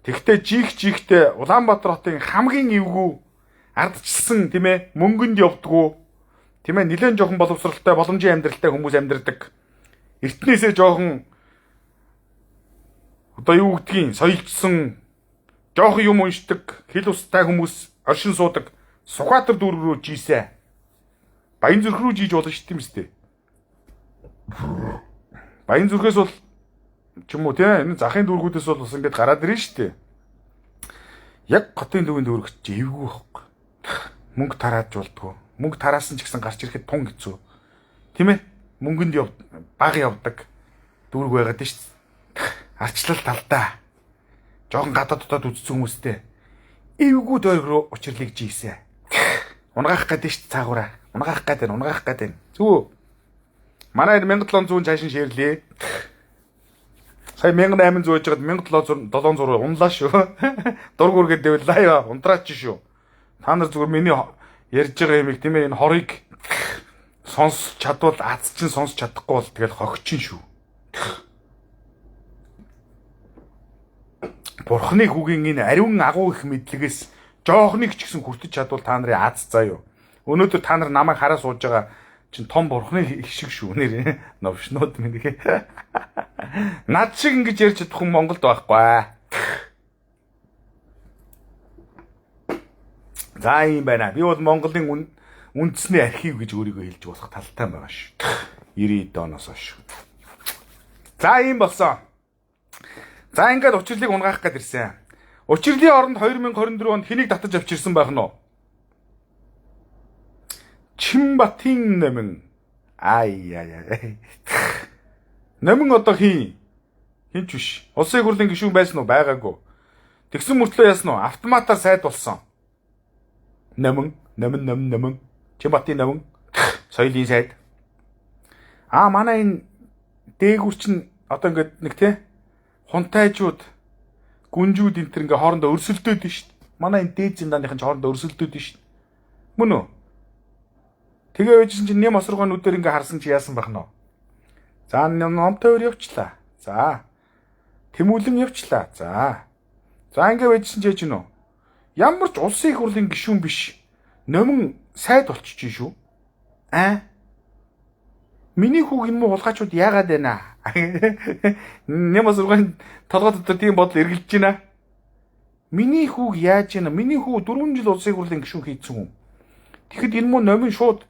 Тэгтээ жих жихтэй Улаанбаатар хотын хамгийн эвгүй ардчилсан, тийм ээ, мөнгөнд явдггүй, тийм ээ, нэлээд жоохон боловсралтай, боломжийн амьдралтай хүмүүс амьдардаг. Эртнээсээ жоохон одоо юу гэдгийг соёлчсон, жоохон юм уншдаг, хэл устай хүмүүс оршин суудаг Сүхбаатар дүүрэг рүү жийсэ. Баян зүрх рүү жийж болно шүү дээ, тийм үстэй. Баян зүрхээс бол ч юм уу тийм энэ захын дүүргүүдээс бол бас ингээд гараад ирнэ шүү дээ. Яг хотын төвийн дүүрэгт чи эвгүй байхгүй. Мөнгө тарааж болдгоо. Мөнгө тараасан ч гэсэн гарч ирэхэд тун хэцүү. Тийм ээ? Мөнгөнд яв баг явдаг дүүрэг байгаад шүү дээ. Арчлал талдаа. Жохон гадаад дотоод үзсэн хүмүүстэй. Эвгүй дойрог руу учирлыг жийсэ. Унгаах гэдэг шүү дээ цаагаараа. Унгаах гэдэг, унгаах гэдэг. Зүг. Манай 1700 цаашин шеэрлээ. Сая 1800 байж байгаад 1700 унлаа шүү. Дург үргээд дэвэл лайв унтраач шүү. Та нар зүгээр миний ярьж байгаа юмыг тийм ээ энэ хорыг сонсч чадвал аз чинь сонсч чадахгүй бол тэгэл хогчин шүү. Бурхны хүүгийн энэ ариун агуу их мэдлэгээс жоохныг ч гэсэн хүртэж чадвал та нарын аз заа юу. Өнөөдөр та нар намайг хараа сууж байгаа чин том бурхны их шиг шүү нэр новшнууд минь. Над шиг ингэж ярьж чадах хүн Монголд байхгүй. За ийм байна. Би бол Монголын үндэсний архив гэж өөрийгөө хэлж болох талтай байгаа шүү. 90 оноос хойш. За ийм болсон. За ингээд учирлыг унгаах гээд ирсэн. Учирлын оронд 2024 онд хэнийг татаж авчирсан байх нь вэ? Чимбатын номин. Ай яй яй. Номин одоо хин? Хинч биш. Улсын хурлын гишүүн байсан уу? Байгаагүй. Тэгсэн мөртлөө яасан уу? Автоматар сайд болсон. Нэмэн, нэмэн, нэмэн, нэмэн. Чинбатын нэмэн. Соёлын сайд. Аа манай энэ дээгүр чинь одоо ингээд нэг те хунтайжууд, гүнжүүд энэ төр ингээ хоорондоо өрсөлдөөд нь шүү дээ. Манай энэ дээд зинданыхан ч хоорондоо өрсөлдөөд нь шүү дээ. Мөн үү? Тэгээ байжсэн чинь нэм осрогоо нүдээр ингээ харсан чи яасан байх нь вэ? За номтой өөр явчлаа. За. Тэмүүлэн явчлаа. За. За ингээ байжсэн чи яж гинөө? Ямар ч улсын их хурлын гишүүн биш. Номин сайд болчих шүү. Аа. Миний хүүг энэ муу хулгайчуд яагаад байна? Нэм осрогын толгой дотор тийм бодол эргэлдэж байна. Миний хүүг яаж байна? Миний хүү 4 жил улсын хурлын гишүүн хийцэн хүн. Тэгэхэд энэ муу номин шууд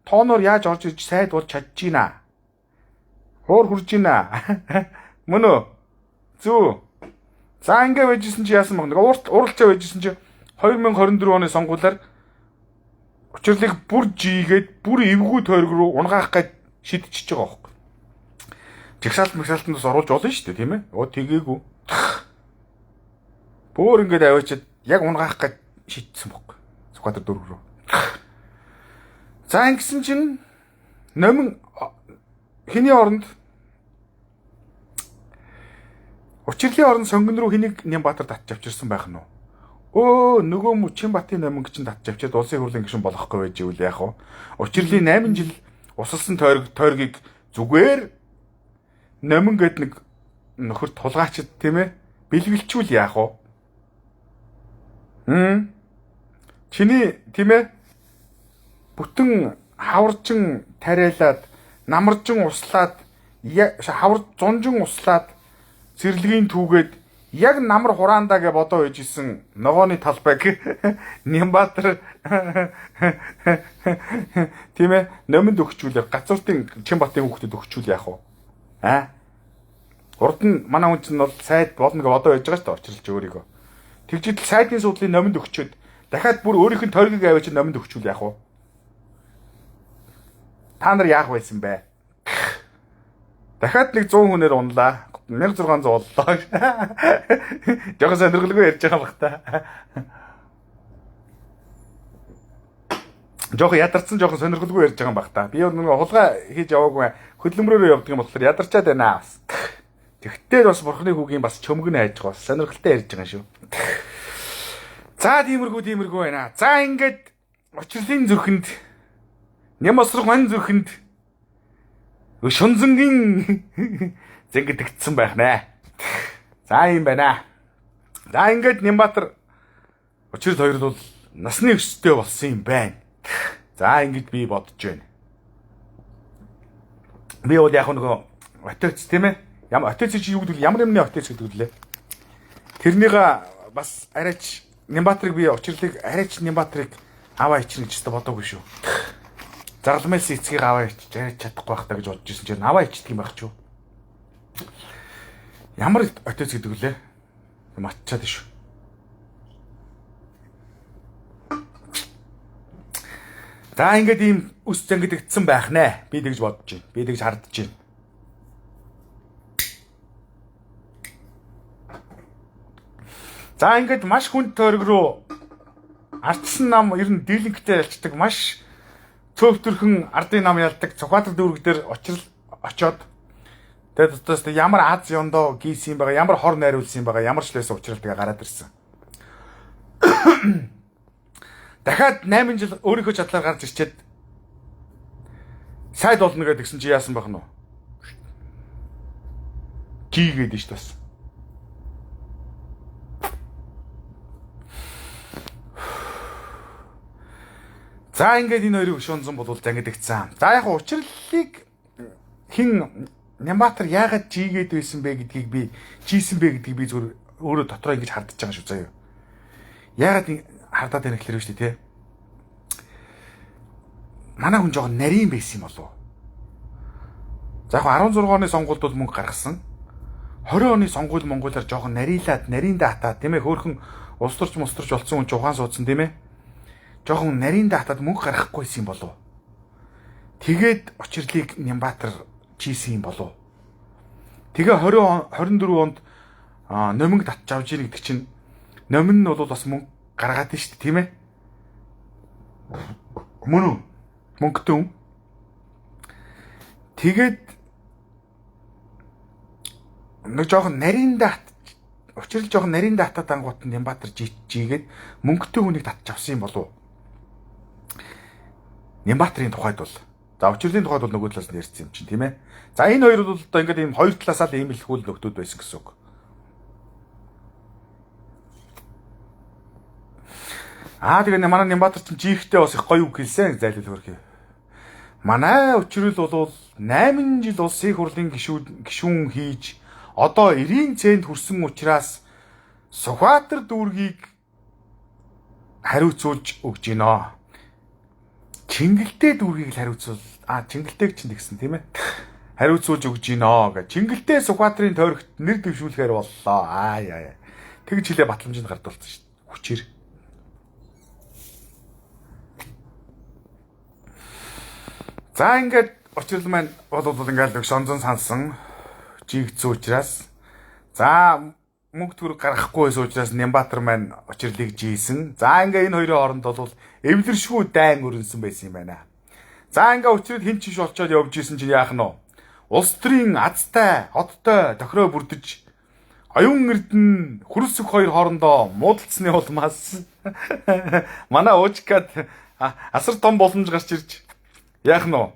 тооноор яаж орж ирж сайд болж чадж байна? Хуур хурж байна. Мөн үү? Зү. За ингээ байжсэн чи яасан бэ? Уралчаа байжсэн чи 2024 оны сонгуулиар учирлыг бүр жийгээд бүр эвгүй тойрог руу унгаах гэж шидчихэж байгаа байхгүй. Жагсаалт магсаалтанд бас оруулж болно шүү дээ, тийм ээ? Оо тэгээгүй. Бөөр ингээд аваачаад яг унгаах гэж шийдсэн байхгүй. Сүхбаатар дөрөв рүү. За ингэсэн чинь номин хиний оронд учирлын оронд сонгон руу хэнийг Нямбатар татж авчирсан байх нь уу? Өө нөгөө Мөчинбатын номин чинь татж авчирд улсын хурлын гишүүн болохгүй байж ивэл яах вэ? Учирлын 8 жил усалсан тойргийг зүгээр номин гэд нэг нөхөр тулгаачд тийм ээ бэлгэлчүүл яах вэ? Чиний тийм ээ бүтэн хаваржин тариалаад намаржин услаад хавар зунжин услаад зэрлэгийн түүгээд яг намар хураандаа гэж бодоо ижсэн ногооны талбайг Нямбатар тийм ээ номинд өгчүүлээ гацууртын Чинбатын хүүхдэд өгчүүл яах вэ? Аа урд нь манай хүн чинь бол сайд болно гэж бодоо иж байгаа шүү дээ учралж өөрийгөө. Тэгжидэл сайдын суудлын номинд өгчөөд дахиад бүр өөрийнх нь тойргийг аваач номинд өгчүүл яах вэ? Та нар яах байсан бэ? Дахиад нэг 100 хүнээр унлаа. 1600 боллоо. Жохон сонирхолгүй ярьж байгаа бах та. Жохон ядарсан, жохон сонирхолгүй ярьж байгаа бах та. Би нөгөө хулгай хийж яваагүй хөдөлмөрөөрөө явдаг юм болохоор ядарчаад байна. Тэгтэл бас бурхны хүүгийн бас чөмгөн хайж байгаа бас сонирхолтой ярьж байгаа шүү. За тиймэрхүү байна. За ингээд учирлын зүрхэнд нэм осрох мань зүрхэнд шунзангийн зэнгэтгдсэн байх нэ. За юм байна. За ингээд Нямбатар учирл хоёр бол насны өсөлттэй болсон юм байна. За ингэж би бодож байна. Би бол яг нөгөө отец тийм ээ. Ямар отец чи юу гэдэг вэ? Ямар юмны отец гэдэг лээ. Тэрнийг бас арайч Нямбатрыг би учирлыг арайч Нямбатрыг аваа ичнэ гэж өстө бодоогүй шүү. Зарламээс эцгийг аваа ичж арайч чадахгүй байх та гэж бодож ирсэн чинь аваа ичдэг юм байх ч юу. Ямар отец гэдэг лээ? Матчаад шүү. За ингээд ийм өс зангидэгдсэн байх нэ. Би тэгж бодож байна. Би тэгж хардж байна. За ингээд маш хүнд тойрог руу ардсан нам ер нь дийлэнхтэй ялцдаг маш цөөвтөрхөн ардын нам ялдаг Сүхбаатар дүүрэг дээр очрол очоод тэгээд дотоос ямар аз ёндоо гийсэн байгаа, ямар хор найруулсан байгаа, ямар ч лээс учрал тэгээ гараад ирсэн. Дахиад 8 жил өөрийнхөө чадлаар гарч ирчээд сайд болно гэдгсэн чи яасан байх нь вэ? Жигээд нь шүү бас. За ингээд энэ хоёрыг өшөөнзөн болвол зангидэгцсэн. За яг учирлыг хин Нямбатар яагаад жигээд байсан бэ гэдгийг би жийсэн бэ гэдгийг би зүгээр өөрөө дотроо ингэж хардж байгаа шүү заяа. Яагаад хардаад байна гэхлээр шүү дээ тий. Манай хүн жоохон нарийн байсан юм болов уу? За яг 16 оны сонгуульд бол мөнгө гаргасан. 20 оны сонгуул Монголоор жоохон нарийлаад нариндаа хатаад тийм ээ хөөхөн улс төрч мустарч болсон хүн ч ухаан суудсан тийм ээ. Жоохон нариндаа хатаад мөнгө гаргахгүйсэн юм болов уу? Тэгээд учирлыг Нямбатар чийсэн юм болов уу? Тэгээ 20 24 онд номинг татж авч ийн гэдэг чинь Номин нь бол бас мөнгө гаргаад нь шүү дээ, тийм ээ? Мөн үү? Мөнгөтэй хүн. Тэгээд нэг жоохон нарийн дат учрал жоохон нарийн датад ангууд нь Нямбатар жигээд мөнгөтэй хүнийг татж авсан юм болов уу? Нямбатрын тухайд бол за учирлын тухайд бол нөгөө талаас нь ярьсан юм чинь, тийм ээ. За энэ хоёр бол одоо ингээд ийм хоёр талаасаа л ийм л хөл нөхдүүд байсан гэсэн үг. Аа тэгээ манай Нямбатар чинь жихтэй бас их гоё үг хэлсэн зайлуул хөрхий. Манай учрал бол 8 жил улсын хурлын гишүүн хийж одоо 90 цент хүрсэн учраас Сүхбаатар дүүргийг хариуцуулж өгч гинэ. Чингэлтэй дүүргийг л хариуцуул. Аа Чингэлтэйг чинь тэгсэн тийм ээ. Хариуцуулж өгч гинэ гэж. Чингэлтэй Сүхбаатарын тойрогт нэр дэвшүүлэхээр боллоо. Аа яа. Тэгж хэлээ батламжинд гардуулсан шүү дээ. Хүчээр. За ингээд учрал маань бол ингээд нэг шонзон сансан жигдсэн учраас за мөнгө төгрөг гаргахгүй байсан учраас Нямбатар маань учирлыг жийсэн. За ингээ энэ хоёрын хооронд бол эвлэршгүй дайн өрнсөн байсан юм байна. За ингээ учрал хэн ч биш болчоод явж исэн чинь яах нь вэ? Улс төрийн азтай, одтой тохироо бүрдэж оюун эрдэнэ хөрөлсөх хоёр хоорондоо муудалцсны улмаас манай уужкад асар том боломж гарч ирж яах нь вэ?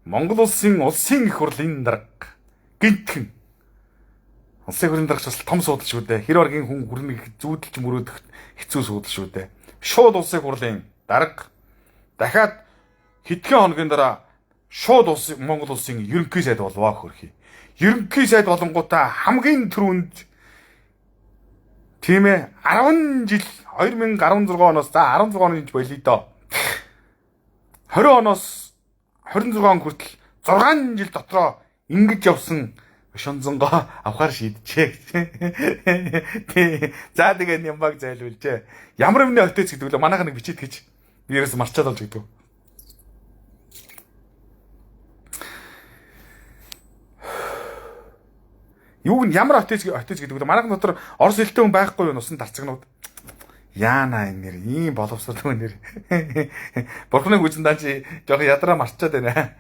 Монгол улсын их хурлын дарга гинтхэн улсын хурлын даргач бас том суудал шүү дээ. Хэр баргийн хүн хүрнэ гэх зүүдэлж мөрөөдөх хэцүү суудал шүү дээ. Шууд улсын хурлын дарга дахиад хэдхэн хоногийн дараа шууд Монгол улсын ерөнхий сайд болваа хөрхий. Ерөнхий сайд болонгуудаа хамгийн түрүүнд тийм ээ 10 жил 2016 оноос за 16 оны жил болиё доо. 20 оноос 26 он хүртэл 6 жил дотроо ингэж явсан шонзонгоо авахар шийджээ. За тэгээ Нямбаг зайлуулжээ. Ямар юмны отец гэдэг вэ? Манайха нэг бичээд гэж. Би ерөөс марчаад болж гэдэг. Юу нь ямар отец гэдэг вэ? Манайхан дотор орос хэлтэй хүн байхгүй юу? Нусан тарцагнууд. Яана энэ нэр ийм боловсрол нэр. Бурхны хүзэн даа чи жоохон ядраа марчаад байна.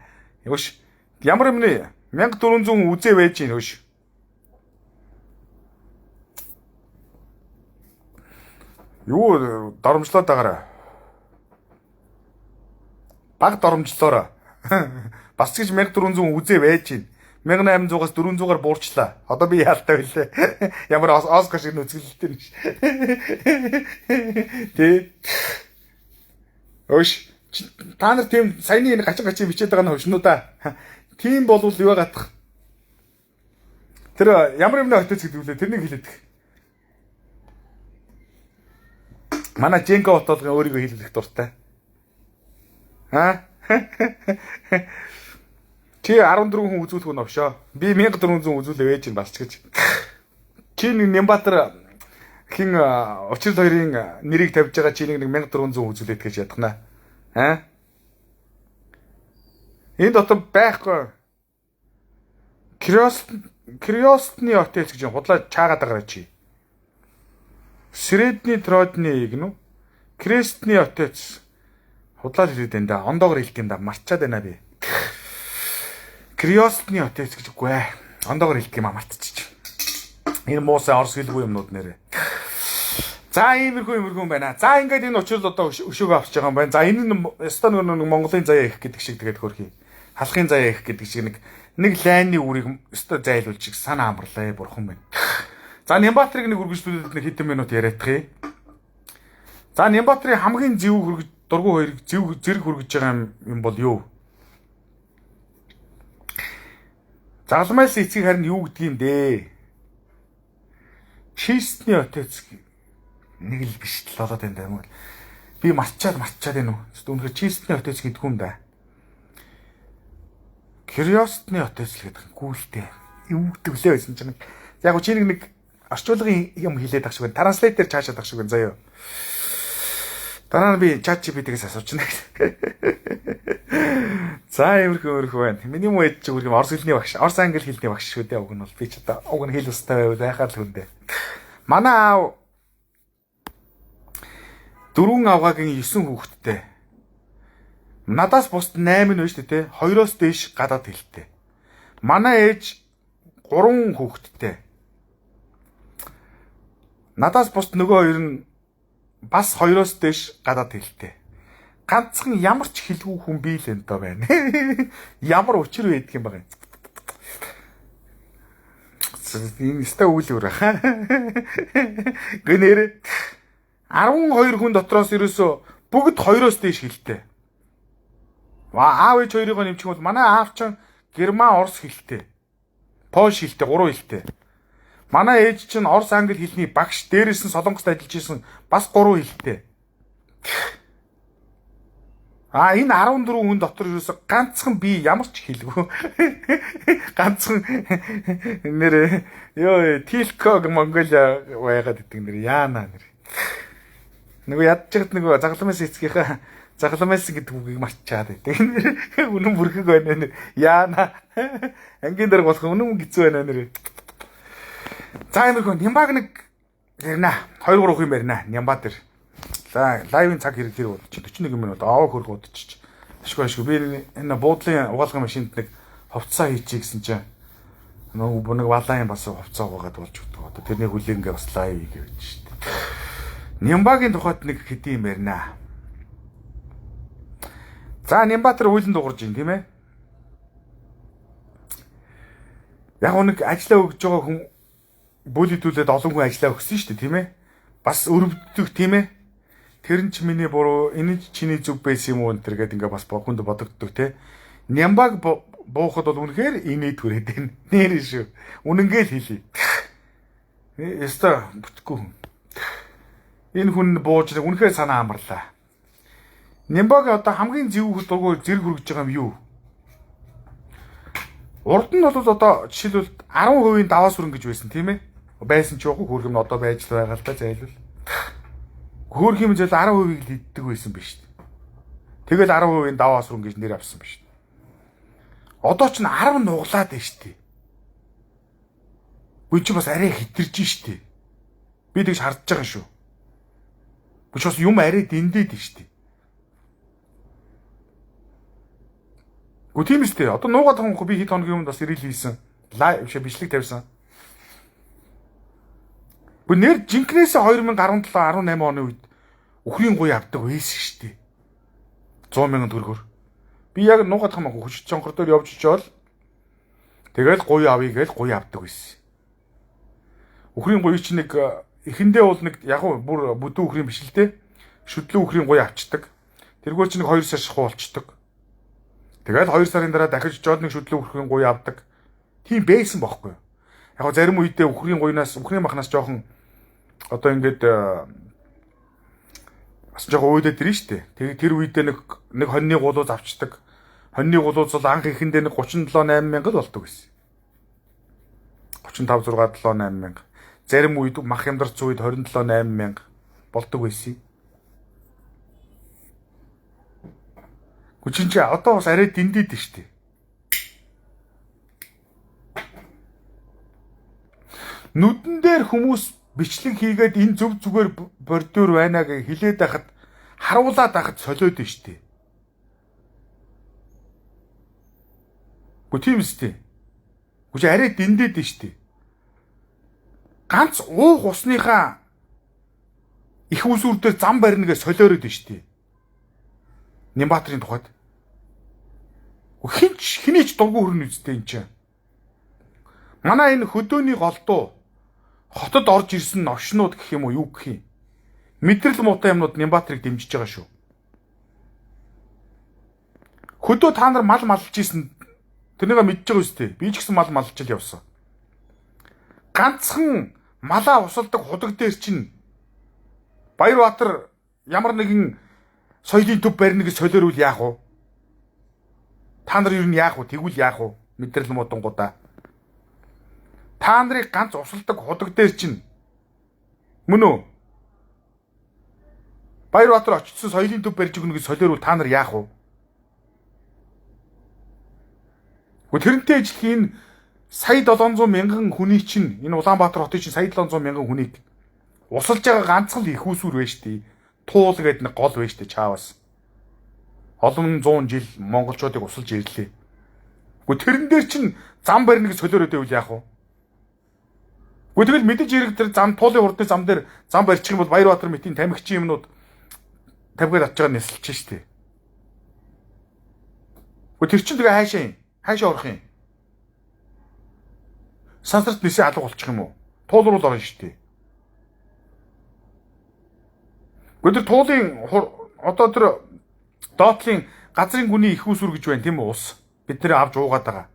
Юуш ямар юмны 1400 үзээ байж гин өш. Юу доромжлоод байгаарай. Баг доромжлоорой. Бас ч гэж 1400 үзээ байж гин. 1800-аас 400-аар буурчлаа. Одоо би яалтай байлээ. Ямар Оскар шиг нүцгэлэлтэй юм ш. Тэ. Өш та нар тийм саяны энэ гачин бичээд байгаа нь хөвшнүү да. Тийм болвол юу гатах. Тэр ямар юмны отец гэдэг үлээ тэрнийг хэлээд. Манай Женко отоолгын өөрийгөө хэлэх дуртай. Аа? Чи 14 хүн үзүүлэх нь овшоо. Би 1400 үзүүлээ ээж нь бас ч гэж. Чи нэг Нямбатар хин учрал хоёрын нэрийг тавьж байгаа чи нэг 1400 үзүүлээд гэж ядахна. Аа? Энэ дотор байхгүй. Криостны отец гэж худлаа чаагаад байгаа чи. Средний Тродны гэнэ үү? Крестний отец худлаа хэлээд байна да. Ондоогор хэлдэг юм да. Марчаад байна би. Криостны отец гэж үгүй ээ. Ондоогор хэлдэг юм а мартчих. Энэ муусай орос хэлгүй юмнууд нэрээ. За иймэрхүү юм байна. За ингээд энэ учрал одоо өшөөгөө авч байгаа юм байна. За энэ нь ёстой нэг Монголын заяа их гэдэг шиг тэгээд хөрхий. Халахын заяа их гэдэг шиг нэг лайны үрийг ёстой зайлуулж шиг санаа амарлаа бурхан байна. За Нямбатрыг нэг үргэлжлүүлээд нэг хэдэн минут яриадах юм. За Нямбатрын хамгийн зөв хөргөж дургу хоёрыг зөв зэрэг хөргөж байгаа юм бол юу? Загалмайлсан эцгийг харин юу гэдэг юм дээ? Чистний отец нэг л биш л болоод байна даа. Би марчаад байна уу? Үнэхээр чистний отец гэдгүй юм да. Криостны отец л гэдэг гүйлтэй. Юу гэдэг лээ байсан чинь. Яг гоо чи нэг орчуулгын юм хэлээд ах шиг байна. Транслейтер чаашаад ах шиг байна заяа. Дараа нь би ChatGPT-гээс асуучихна. За иймэрхүү байна. Миний муу ээж чи юм орос хэлний багш, орос англи хэлний багш шүү дээ. Уг нь бол би ч одоо уг нь хэл устай байвал байхаар л хүндээ. Манай аав 4 аваагийн 9 хүүхэдтэй. Надаас бусд 8 нь байна шүү дээ, 2-оос дээш гадаад хэлтэй. Манай ээж 3 хүүхэдтэй. Надаас бусд нөгөө хоёр нь бас 2-оос дээш гадаад хэлтэй. Ганцхан ямар ч хэлгүй хүн бий л энэ доо байна. Ямар учир байдаг юм бэ? Энэ өстой үйл өөр хаа. Гэнээр 12 хүн дотроос ерөөсөө бүгд 2-оос дээш хэлтэй. Аав ээж хоёрыгоо нэмчих бол манай аав чинь герман, орос хэлтэй. Польш хэлтэй, 3 хэлтэй. Манай ээж чинь орос, англи хэлний багш, дээрээс нь Солонгост ажиллаж исэн, бас 3 хэлтэй. А энэ 14 хүн дотор ерөөсө ганцхан би ямар ч хэлгүй. Ганцхан нэр ёо Тилког Монголиа байгаад идэг нэр яана нэр. Нөгөө ядчихад нөгөө загламаас эцгийнхаа загламаас гэдэг үгийг мартчаад байдаг. Үнэн бүрхэг байна нэр. Яана. Ангийн дарга болох үнэн хэцүү байна нэр. За иймэрхүү Нямбаг нэг ярина. 2 3 юм ярина. Нямба дээр. За live ын цаг хэрэг тэр удаж 41 минут аваа хөрх удажчих. Ашгүй ашгүй би энэ буудлын угаалгын машинд нэг хувцас хийчихье гэсэн чинь нөгөө нэг валаа юм бас хувцас угаагаад болж өгдөг. Одоо тэрний хүлээнгээ бас live хийгээ гэж шүү дээ. Нямбагийн тухайд нэг хэдийн юм ярина. За Нямбатар уйлан дуурж байна тийм ээ. Яг нэг ажиллаа өгж байгаа хүн бүлидүүлээд олон хүн ажиллаа өгсөн шүү дээ тийм ээ. Бас өрөвддөг тийм ээ. Тэр нь ч миний буруу, энэ нь чиний зүг байсан юм уу энэ төр гээд ингээ бас хүнд бодогддог те. Нямбаг буухад бол үнэхээр инээ түрээд байна. Нэр шүү. Үнэнгээ л хэлье. Яста бүтэхгүй хүн. Энэ хүн бууж үнэхээр санаа амарлаа. Нямбаг одоо хамгийн зөв дургу зэрэг хүргэж байгаа юм юу? Урд нь бол одоо жишээлбэл 10% даваа сүрэн гэж байсан тийм ээ. Байсан ч үгүй хөргөм нь одоо байж л байгаа л да зайлвал. Хөөх юм зэл 10%-ийг л иддэг байсан биш. Тэгэл 10% даваа сүрэн гэж нэр авсан биш. Одоо ч 10 нуглаад байна шүү дээ. Үгүй чи бас арай хитэрж шүү дээ. Би тэгж харж байгаа шүү. Үгүй чи бас юм арай дэндээд шүү дээ. Үгүй тийм үстэй. Одоо нуугаад байгаа хүн би хэд хоногийн өмнө бас ирэл хийсэн. Live бичлэг тавьсан. Үгүй нэр жинкнээс 2017 18 оны үед үхрийн гуй авдаг байсан шүү дээ. 100 мянган төгрөгөөр. Би яг нуугаад хамаагүй хүч чонхор дээр явж очиод тэгэл гуй авъя гэж гуй авдаг байсан. Үхрийн гуй чинь нэг эхэндээ бол нэг яг бүр бүдүү үхрийн биш л дээ. Шүдлэн үхрийн гуй авчдаг. Тэргээр чинь нэг 2 сар шахуу болчдөг. Тэгэл 2 сарын дараа дахиж очиод нэг шүдлэн үхрийн гуй авдаг. Тийм байсан бохоггүй. Яг зарим үедээ үхрийн гуйнаас үхрийн махнаас жоохон одоо ингээд бас жоохон өөдөд ирнэ шүү дээ. Тэгээ тэр үедээ нэг хоньны гулууз авчдаг. Хоньны гулууз бол анх эхэндээ нэг 37 8 мянга л болдог байсан. 35 6 7 8 мянга. Зарим үед мах ямдарч үед 27 8 мянга болдог байсан. Гүчин чи одоо бас арай дэндээд шүү дээ. Нүдэн дээр хүмүүс бичлэг хийгээд энэ зөв зүгээр бордюр байна гэж хэлээд байхад харуулад байхад солиод нь штэ. Гү тийм үстэй. Гү чи арай дэндээд нь штэ. Ганц уух усныхаа их усүр дээр зам барина гэж солиороод нь штэ. Нямбатрын тухайд. Гү хинч хинээч дургу хөрнө үстэй энэ чинь. Манай энэ хөдөөний голдуу хотод орж ирсэн новшнууд гэх юм уу юу гэх юм. Мэдрэл муутай юмнууд Нямбатрыг дэмжиж байгаа шүү. Хөдөө та нар мал малж исэн тэрнийг мэдж байгаа үстэй. Би ч гэсэн мал малж л явсан. Ганцхан малаа усалдаг худаг дээр чинь Баярбаатар ямар нэгэн соёлын төв барина гэж солиорвол яах вэ? Та нар ер нь яах вэ? Тэгвэл яах вэ? Мэдрэл муудангуудаа. Та нарыг ганц усалдаг худаг дээр чинь мөн үү? Баярбаатар очсон соёлын төв барьж өгнө гэж солиорвол та нар яах вэ? Гэхдээ тэрнтэй ижилхэн энэ сая 700 мянган хүний чинь энэ Улаанбаатар хотын чинь сая 700 мянган хүнийг усалж байгаа ганцхан л их усүр байж тээ. Туул гэдэг нэг гол байж тээ чаавас. Олон зуун жил монголчуудыг усалж ирлээ. Гэхдээ тэрэн дээр чинь зам барина гэж солиороод байвал яах вэ? Гэхдээ тэгэл мэдээж хэрэг тэр зам туулын хурдны зам дээр зам барьчих юм бол Баярбаатар мэтийн тамхичин юмнууд тавиад авч байгаа нисэлж штэ. Гэхдээ тэр чинь тэгээ хаашаа юм? Хаашаа орох юм? Сансарт нисээ алга болчих юм уу? Туул руу л орно штэ. Гэхдээ тэр туулын одоо тэр доотлын газрын гүний их усүр гэж байна тийм үү ус. Бид нэр авч уугаад байгаа.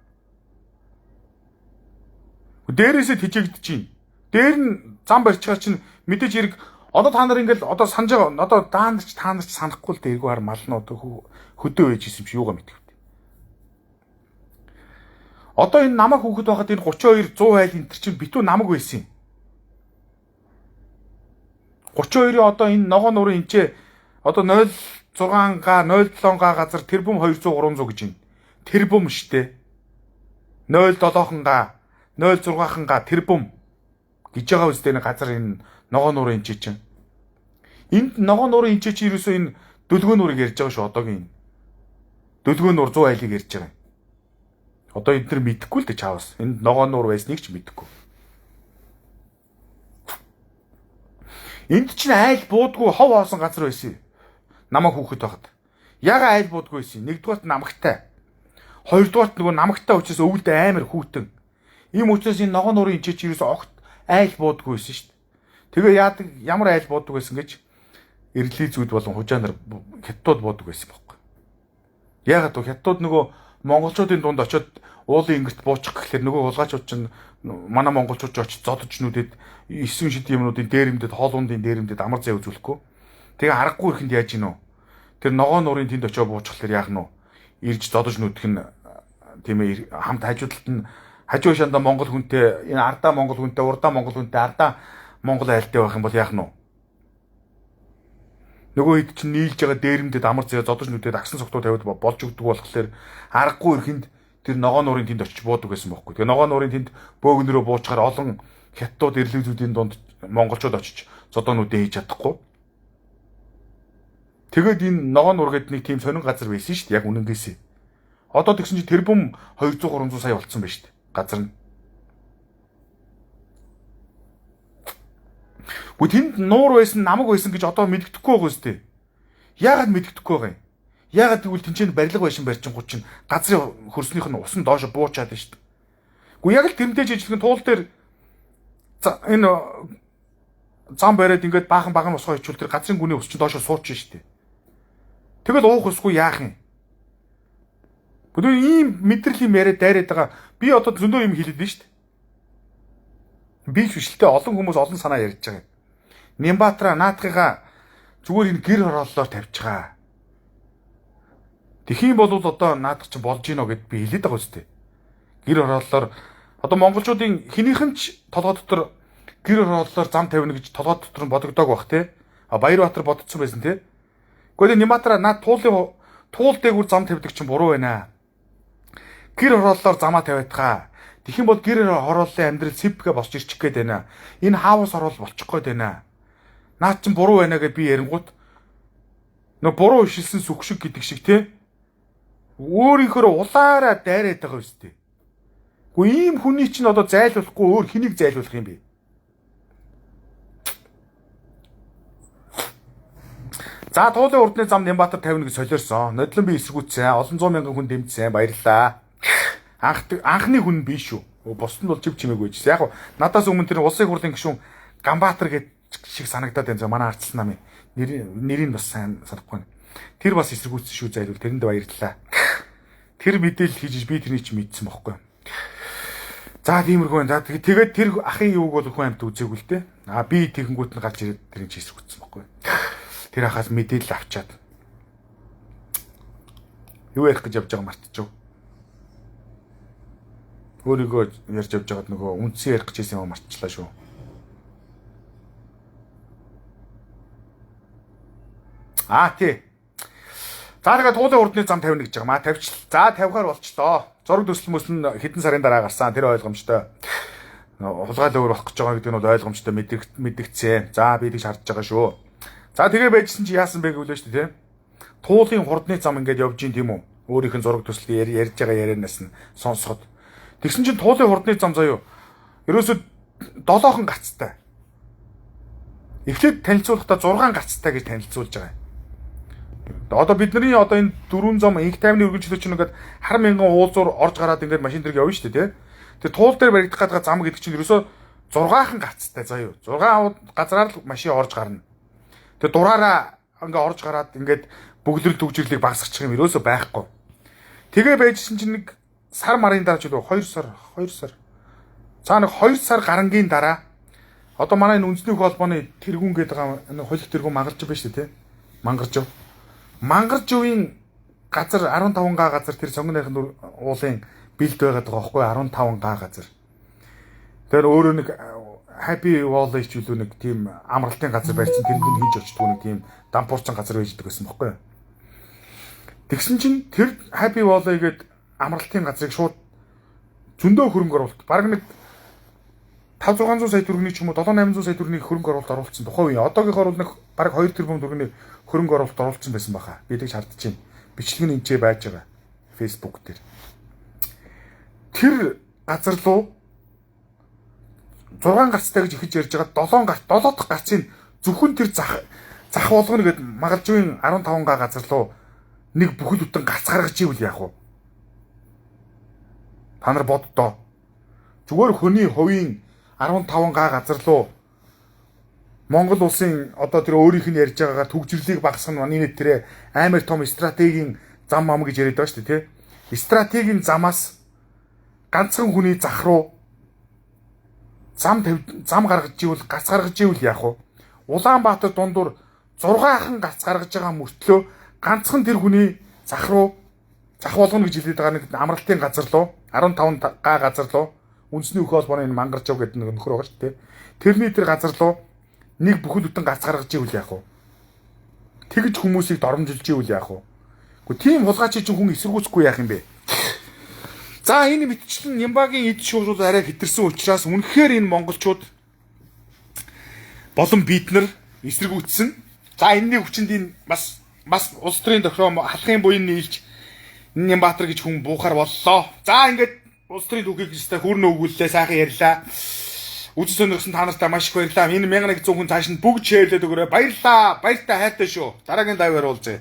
Дээрээсээ тэжээгдэж чинь. Дээр нь зам барьчихаар чинь мэдээж хэрэг одоо та нар ингээл одоо санаж байгаа одоо даанарч та нар ч санахгүй л дээ эргүү хар малнууд хөдөө байж исэн юм чи юугаа мэдэх вэ? Одоо энэ намаг хүүхэд байхад энэ 32 100 айл энэ төр чинь битүү намаг байсан юм. 32-ийн одоо энэ ногоон нуурын энчээ одоо 0.6 га 0.7 га газар тэрбум 200 300 гэж байна. Тэрбум штэ. 0.7 га 0.6 га тэрбум гэж байгаа үстэй энэ газар энэ ногоон нуурын энчээ чинь. Энд ногоон нуурын энчээ чинь ерөөсөө энэ дөлгөө нуурыг ярьж байгаа шүү одоогийн энэ. Дөлгөө нуур 100 айлыг ярьж байгаа юм. Одоо эд нар мэдэхгүй л дээ чаавас. Энд ногоон нуур байсныг ч мэдэхгүй. Энд чинь айл буудгүй хов хоосон газар байсан юм. Намаг хүүхэд байхад. Яга айл буудгүй байсан. Нэгдүгээрт намагтай. Хоёрдугаарт нөгөө намагтай учраас өвөлд амар хүүтэн. Ийм учраас энэ ногоон нуурын энчээ чи ерөөсөө огт айл буудгүй байсан шүү дээ. Тэгээ яадаг ямар айл буудаг байсан гэж эрдлийн зүуд болон хужаа нар хятадууд буудаг байсан байхгүй. Яагаад вэ? Хятадууд нөгөө монголчуудын дунд очиод уулын ингэрт буучих гэхлээр нөгөө хулгайчууд чинь манай монголчууд ч очиж зодож нүдэд 9 шид юмнуудын дээрэмдэд хоолундын дээрэмдэд амар зай үзүүлэхгүй. Тэгээ аргагүй ихэнд яаж гинөө? Тэр ногоон нуурын тэнд очиод буучихлаар яах нь вэ? Ирж зодож нүдэх нь тийм ээ хамт хажуудалд нь хажуу шандаа монгол хүнтэй энэ ардаа монгол хүнтэй урдаа монгол хүнтэй ардаа монгол айлтай байх юм бол яах нь вэ? Нөгөө хэд чинь нийлж байгаа дээрэмдэд амар зай зодож нүдэд агсан цогтуу тавиад болж өгдөг болохоор аргагүй ихэнд тэр ногоон нуурын тэнд очиж буудаг байсан бохоггүй. Тэгээ ногоон нуурын тэнд бөөгнөрөө буучгаар олон хятадууд эрлэгзүүдийн дунд монголчууд очиж зодоонуудыг хийж чадахгүй. Тэгээд энэ ногоон нуур гэдэг нэг тийм сонин газар байсан шүү дээ. Яг үнэнгээсээ. Одоо тэгсэн чинь тэрбум 200 300 сая болцсон байна шүү дээ. Газар нь. Үгүй тэнд нуур байсан, намаг байсан гэж одоо мэддэхгүй байгаа үстэй. Яагаад мэддэхгүй байгаа юм? Яагаад гэвэл тэнцэн барилга байшин барьчихгууд чинь газрын хөрснийх нь усан доошо буучаад байна шүү дээ. Үгүй яг л тэрнтэй жижигхэн туул дээр энэ зам бариад ингээд баахан баган усгаа хичүүл тэр газрын гүний ус чинь доошо сууч шүү дээ. Тэгэл уух усгүй яах юм? Гэхдээ ийм мэдрэл юм яриад дайраад байгаа. Би одоо зөндөө юм хэлээд байна шүү дээ. Би ч биш л дээ олон хүмүүс олон санаа ярьж байгаа юм. Нямбатраа наадхыгаа зүгээр энэ гэр хорооллоор тавьчихаа. Тэгхийн бол одоо наадах чинь болж гинэ гэд би хэлээд байгаа үстэй. Гэр хорооллоор одоо монголчуудын хинийхэн ч толгой дотор гэр хорооллоор зам тавина гэж толгой дотор нь бодогдоог бах те. А Баярбаатар бодцсон байсан те. Гэхдээ Нямбатраа наад туулын туул дээгүүр зам тавьдаг чинь буруу байна. Гэр хорооллоор замаа тавиадгаа. Тэгхийн бол гэр хорооллын амьдрал сэвпгээ босч ирчих гээд байна. Энэ хаус хороол болчих гээд байна. Наад чинь буруу байна гэд би ярингууд нөө буруу ишилсэн сүх шиг гэдэг шиг те. Өөрийнхөө улаараа дайраад байгаа үстэй. Гэхдээ ийм хүний чинь одоо зайлуулахгүй өөр хэнийг зайлуулах юм бэ? За туулын урдны зам Нямбатар 51 гэж солиорсон. Нодлон би эсэргүүцсэн. Олон зуун мянган хүн дэмжсэн. Баярлалаа. Анхны хүн биш шүү. Бусд нь бол чив чимээгүй байсан. Яг надаас өмнө тэр улсын хурлын гишүүн Ганбаатар гэдэг шиг санагдаад байна. Манай ардчилсан намын нэрийг бас сайн санахгүй байна. Тэр бас эсэргүүцсэн шүү зайлуул. Тэрэнд баярлалаа. Тэр мэдээлэл хийж би тэрний чи мэдсэн бохгүй. За тиймэрхүү байна. За тэгээд тэр ахын юуг бол хүн амт үзээгүй л дээ. А би тэгэнгүүт нь гарч ирээд тэрийг чи эсэргүүцсэн бохгүй. Тэр ахаас мэдээлэл авчаад юу ярих гэж явж байгаа мартчихв. Өөрийгөө ярьж явж байгаад нөгөө үндсэн ярих гэж байсан юм мартчихлаа шүү. А тий. За тэгээ туулын урдны зам тавина гэж байгаа маа тавьчих. За тавихаар болчлоо. Зураг төсөл мөс нь хэдэн сарын дараа гарсан. Тэр ойлгомжтой. Хулгайл өөр болох гэж байгаа гэдэг нь бол ойлгомжтой мэдэгдсэн. За би тэгж харж байгаа шүү. За, тэгээ байжсэн чи яасан бэ гэвэл шүү дээ, тийм. Туулын хурдны зам ингээд явж гин, тийм үү? Өөрийнх нь зураг төсөл ярьж байгаа ярианаас нь сонсоход. Тэгсэн чинь туулын хурдны зам заяо. Ерөөсөө долоохон гацтай. Эхлээд танилцуулахдаа 6 гацтай гэж танилцуулж байгаа юм. Одоо бидний одоо энэ дөрвөн зам инх тайвны өргөнчлөө чинь ингээд хар мянган уулзуур орж гараад ингээд машин дээр явна шүү дээ, тий. Тэр туул дээр баригдах гэдэг зам гэдэг чинь ерөөсөө 6хан гацтай заяо. 6 газраар л машин орж гарна. Тэр дураараа ингээ орж гараад ингээд бөглөрөл түгжирлийг багасгачих юм ерөөсөө байхгүй. Тэгээ байжсэн чинь нэг сар марын дараа ч үлээ 2 сар 2 сар. За, нэг 2 сар гарангийн дараа одоо манай энэ үндэсний холбооны тэргүүн гэдэг байгаа холих тэргүүн мангарч байна шүү дээ, тий. Мангарч. Мангаржвын газар 15 га газар тэр сонгон найхан уулын бэлд байгаад байгаа байхгүй, 15 га газар. Тэр өөрөө нэг Happy Valley ч үлээ нэг тийм амралтын газар барьсан, тэрэнд нь хийж очтгүй нэг тийм дампуурсан газар байж байгаа гэсэн бохгүй. Тэгсэн чинь тэр Happy Valley гээд амралтын газрыг шууд зөндөө хөрөнгө оруулалт, бараг нэг 5 600 сая төгрөгийн ч юм уу, 7 800 сая төгрөгийн хөрөнгө оруулалт оруулсан тухайн үеийн. Одоогийнхоор бол нэг бараг 2 тэрбум төгрөгийн хөрөнгө оруулалт оруулсан байсан баха. Би тэгж хардж байна. Бичлэг нь энэ байж байгаа. Facebook дээр. Тэр газар руу 6 гарцтай гэж ихэж ярьж байгаа 7 гарц, 7 дахь гарцын зөвхөн тэр зах болгоно гэд Магалжуугийн 15 га газар руу нэг бүхэл бүтэн гарц гаргаж ивэл яах вэ? Та нар боддоо. Зүгээр хүний хувийн 15 га газар руу Монгол улсын одоо тэр өөрийнх нь ярьж байгаагаар түгжрэрлийг багасгах нь манай тэр амар том стратегийн зам мам гэж яриад байгаа шүү дээ, тий. Стратегийн замаас ганцхан хүний зах руу зам зам гаргаж ивэл, гац гаргаж ивэл яах вэ? Улаанбаатар дундуур 6 хан гац гаргаж байгаа мөртлөө ганцхан тэр хүний зах руу, зах болгоно гэж хэлээд байгаа нэг амралтын газар руу, 15 га газар руу, үндэсний өх холбооны энэ Мангаржав гэдэг нэг нөхөр байгаа шүү дээ. Тэрний тэр газар руу нэг бүхэл бүтэн гац гаргаж ивэл яах вэ? Тэгж хүмүүсийг доромжилж ивэл яах вэ? Гэхдээ тийм хулгайч чинь хүн эсэргүүцэхгүй яах юм бэ? За, энэ мэтчлэн Нямбагийн эд шуурал арай хэтэрсэн учраас үнэхээр энэ монголчууд болон бид нар эсэргүүцсэн. За, энэний хүчинд энэ бас улс төрийн тохиом халахын буян нийлж Нямбаатар гэж хүн буухаар боллоо. За, ингээд улс төрийн түүхийг өстой хүрнэ өгүүллээ, сайхан ярьлаа. Үзэж сонирхсон та нартай маш их баярлалаа. Энэ 1100 хүн цааш нь бүгд share лээд өгөөрэй. Баярлалаа. Баяртай, хайртай шүү. Дараагийн live аар уулзъя.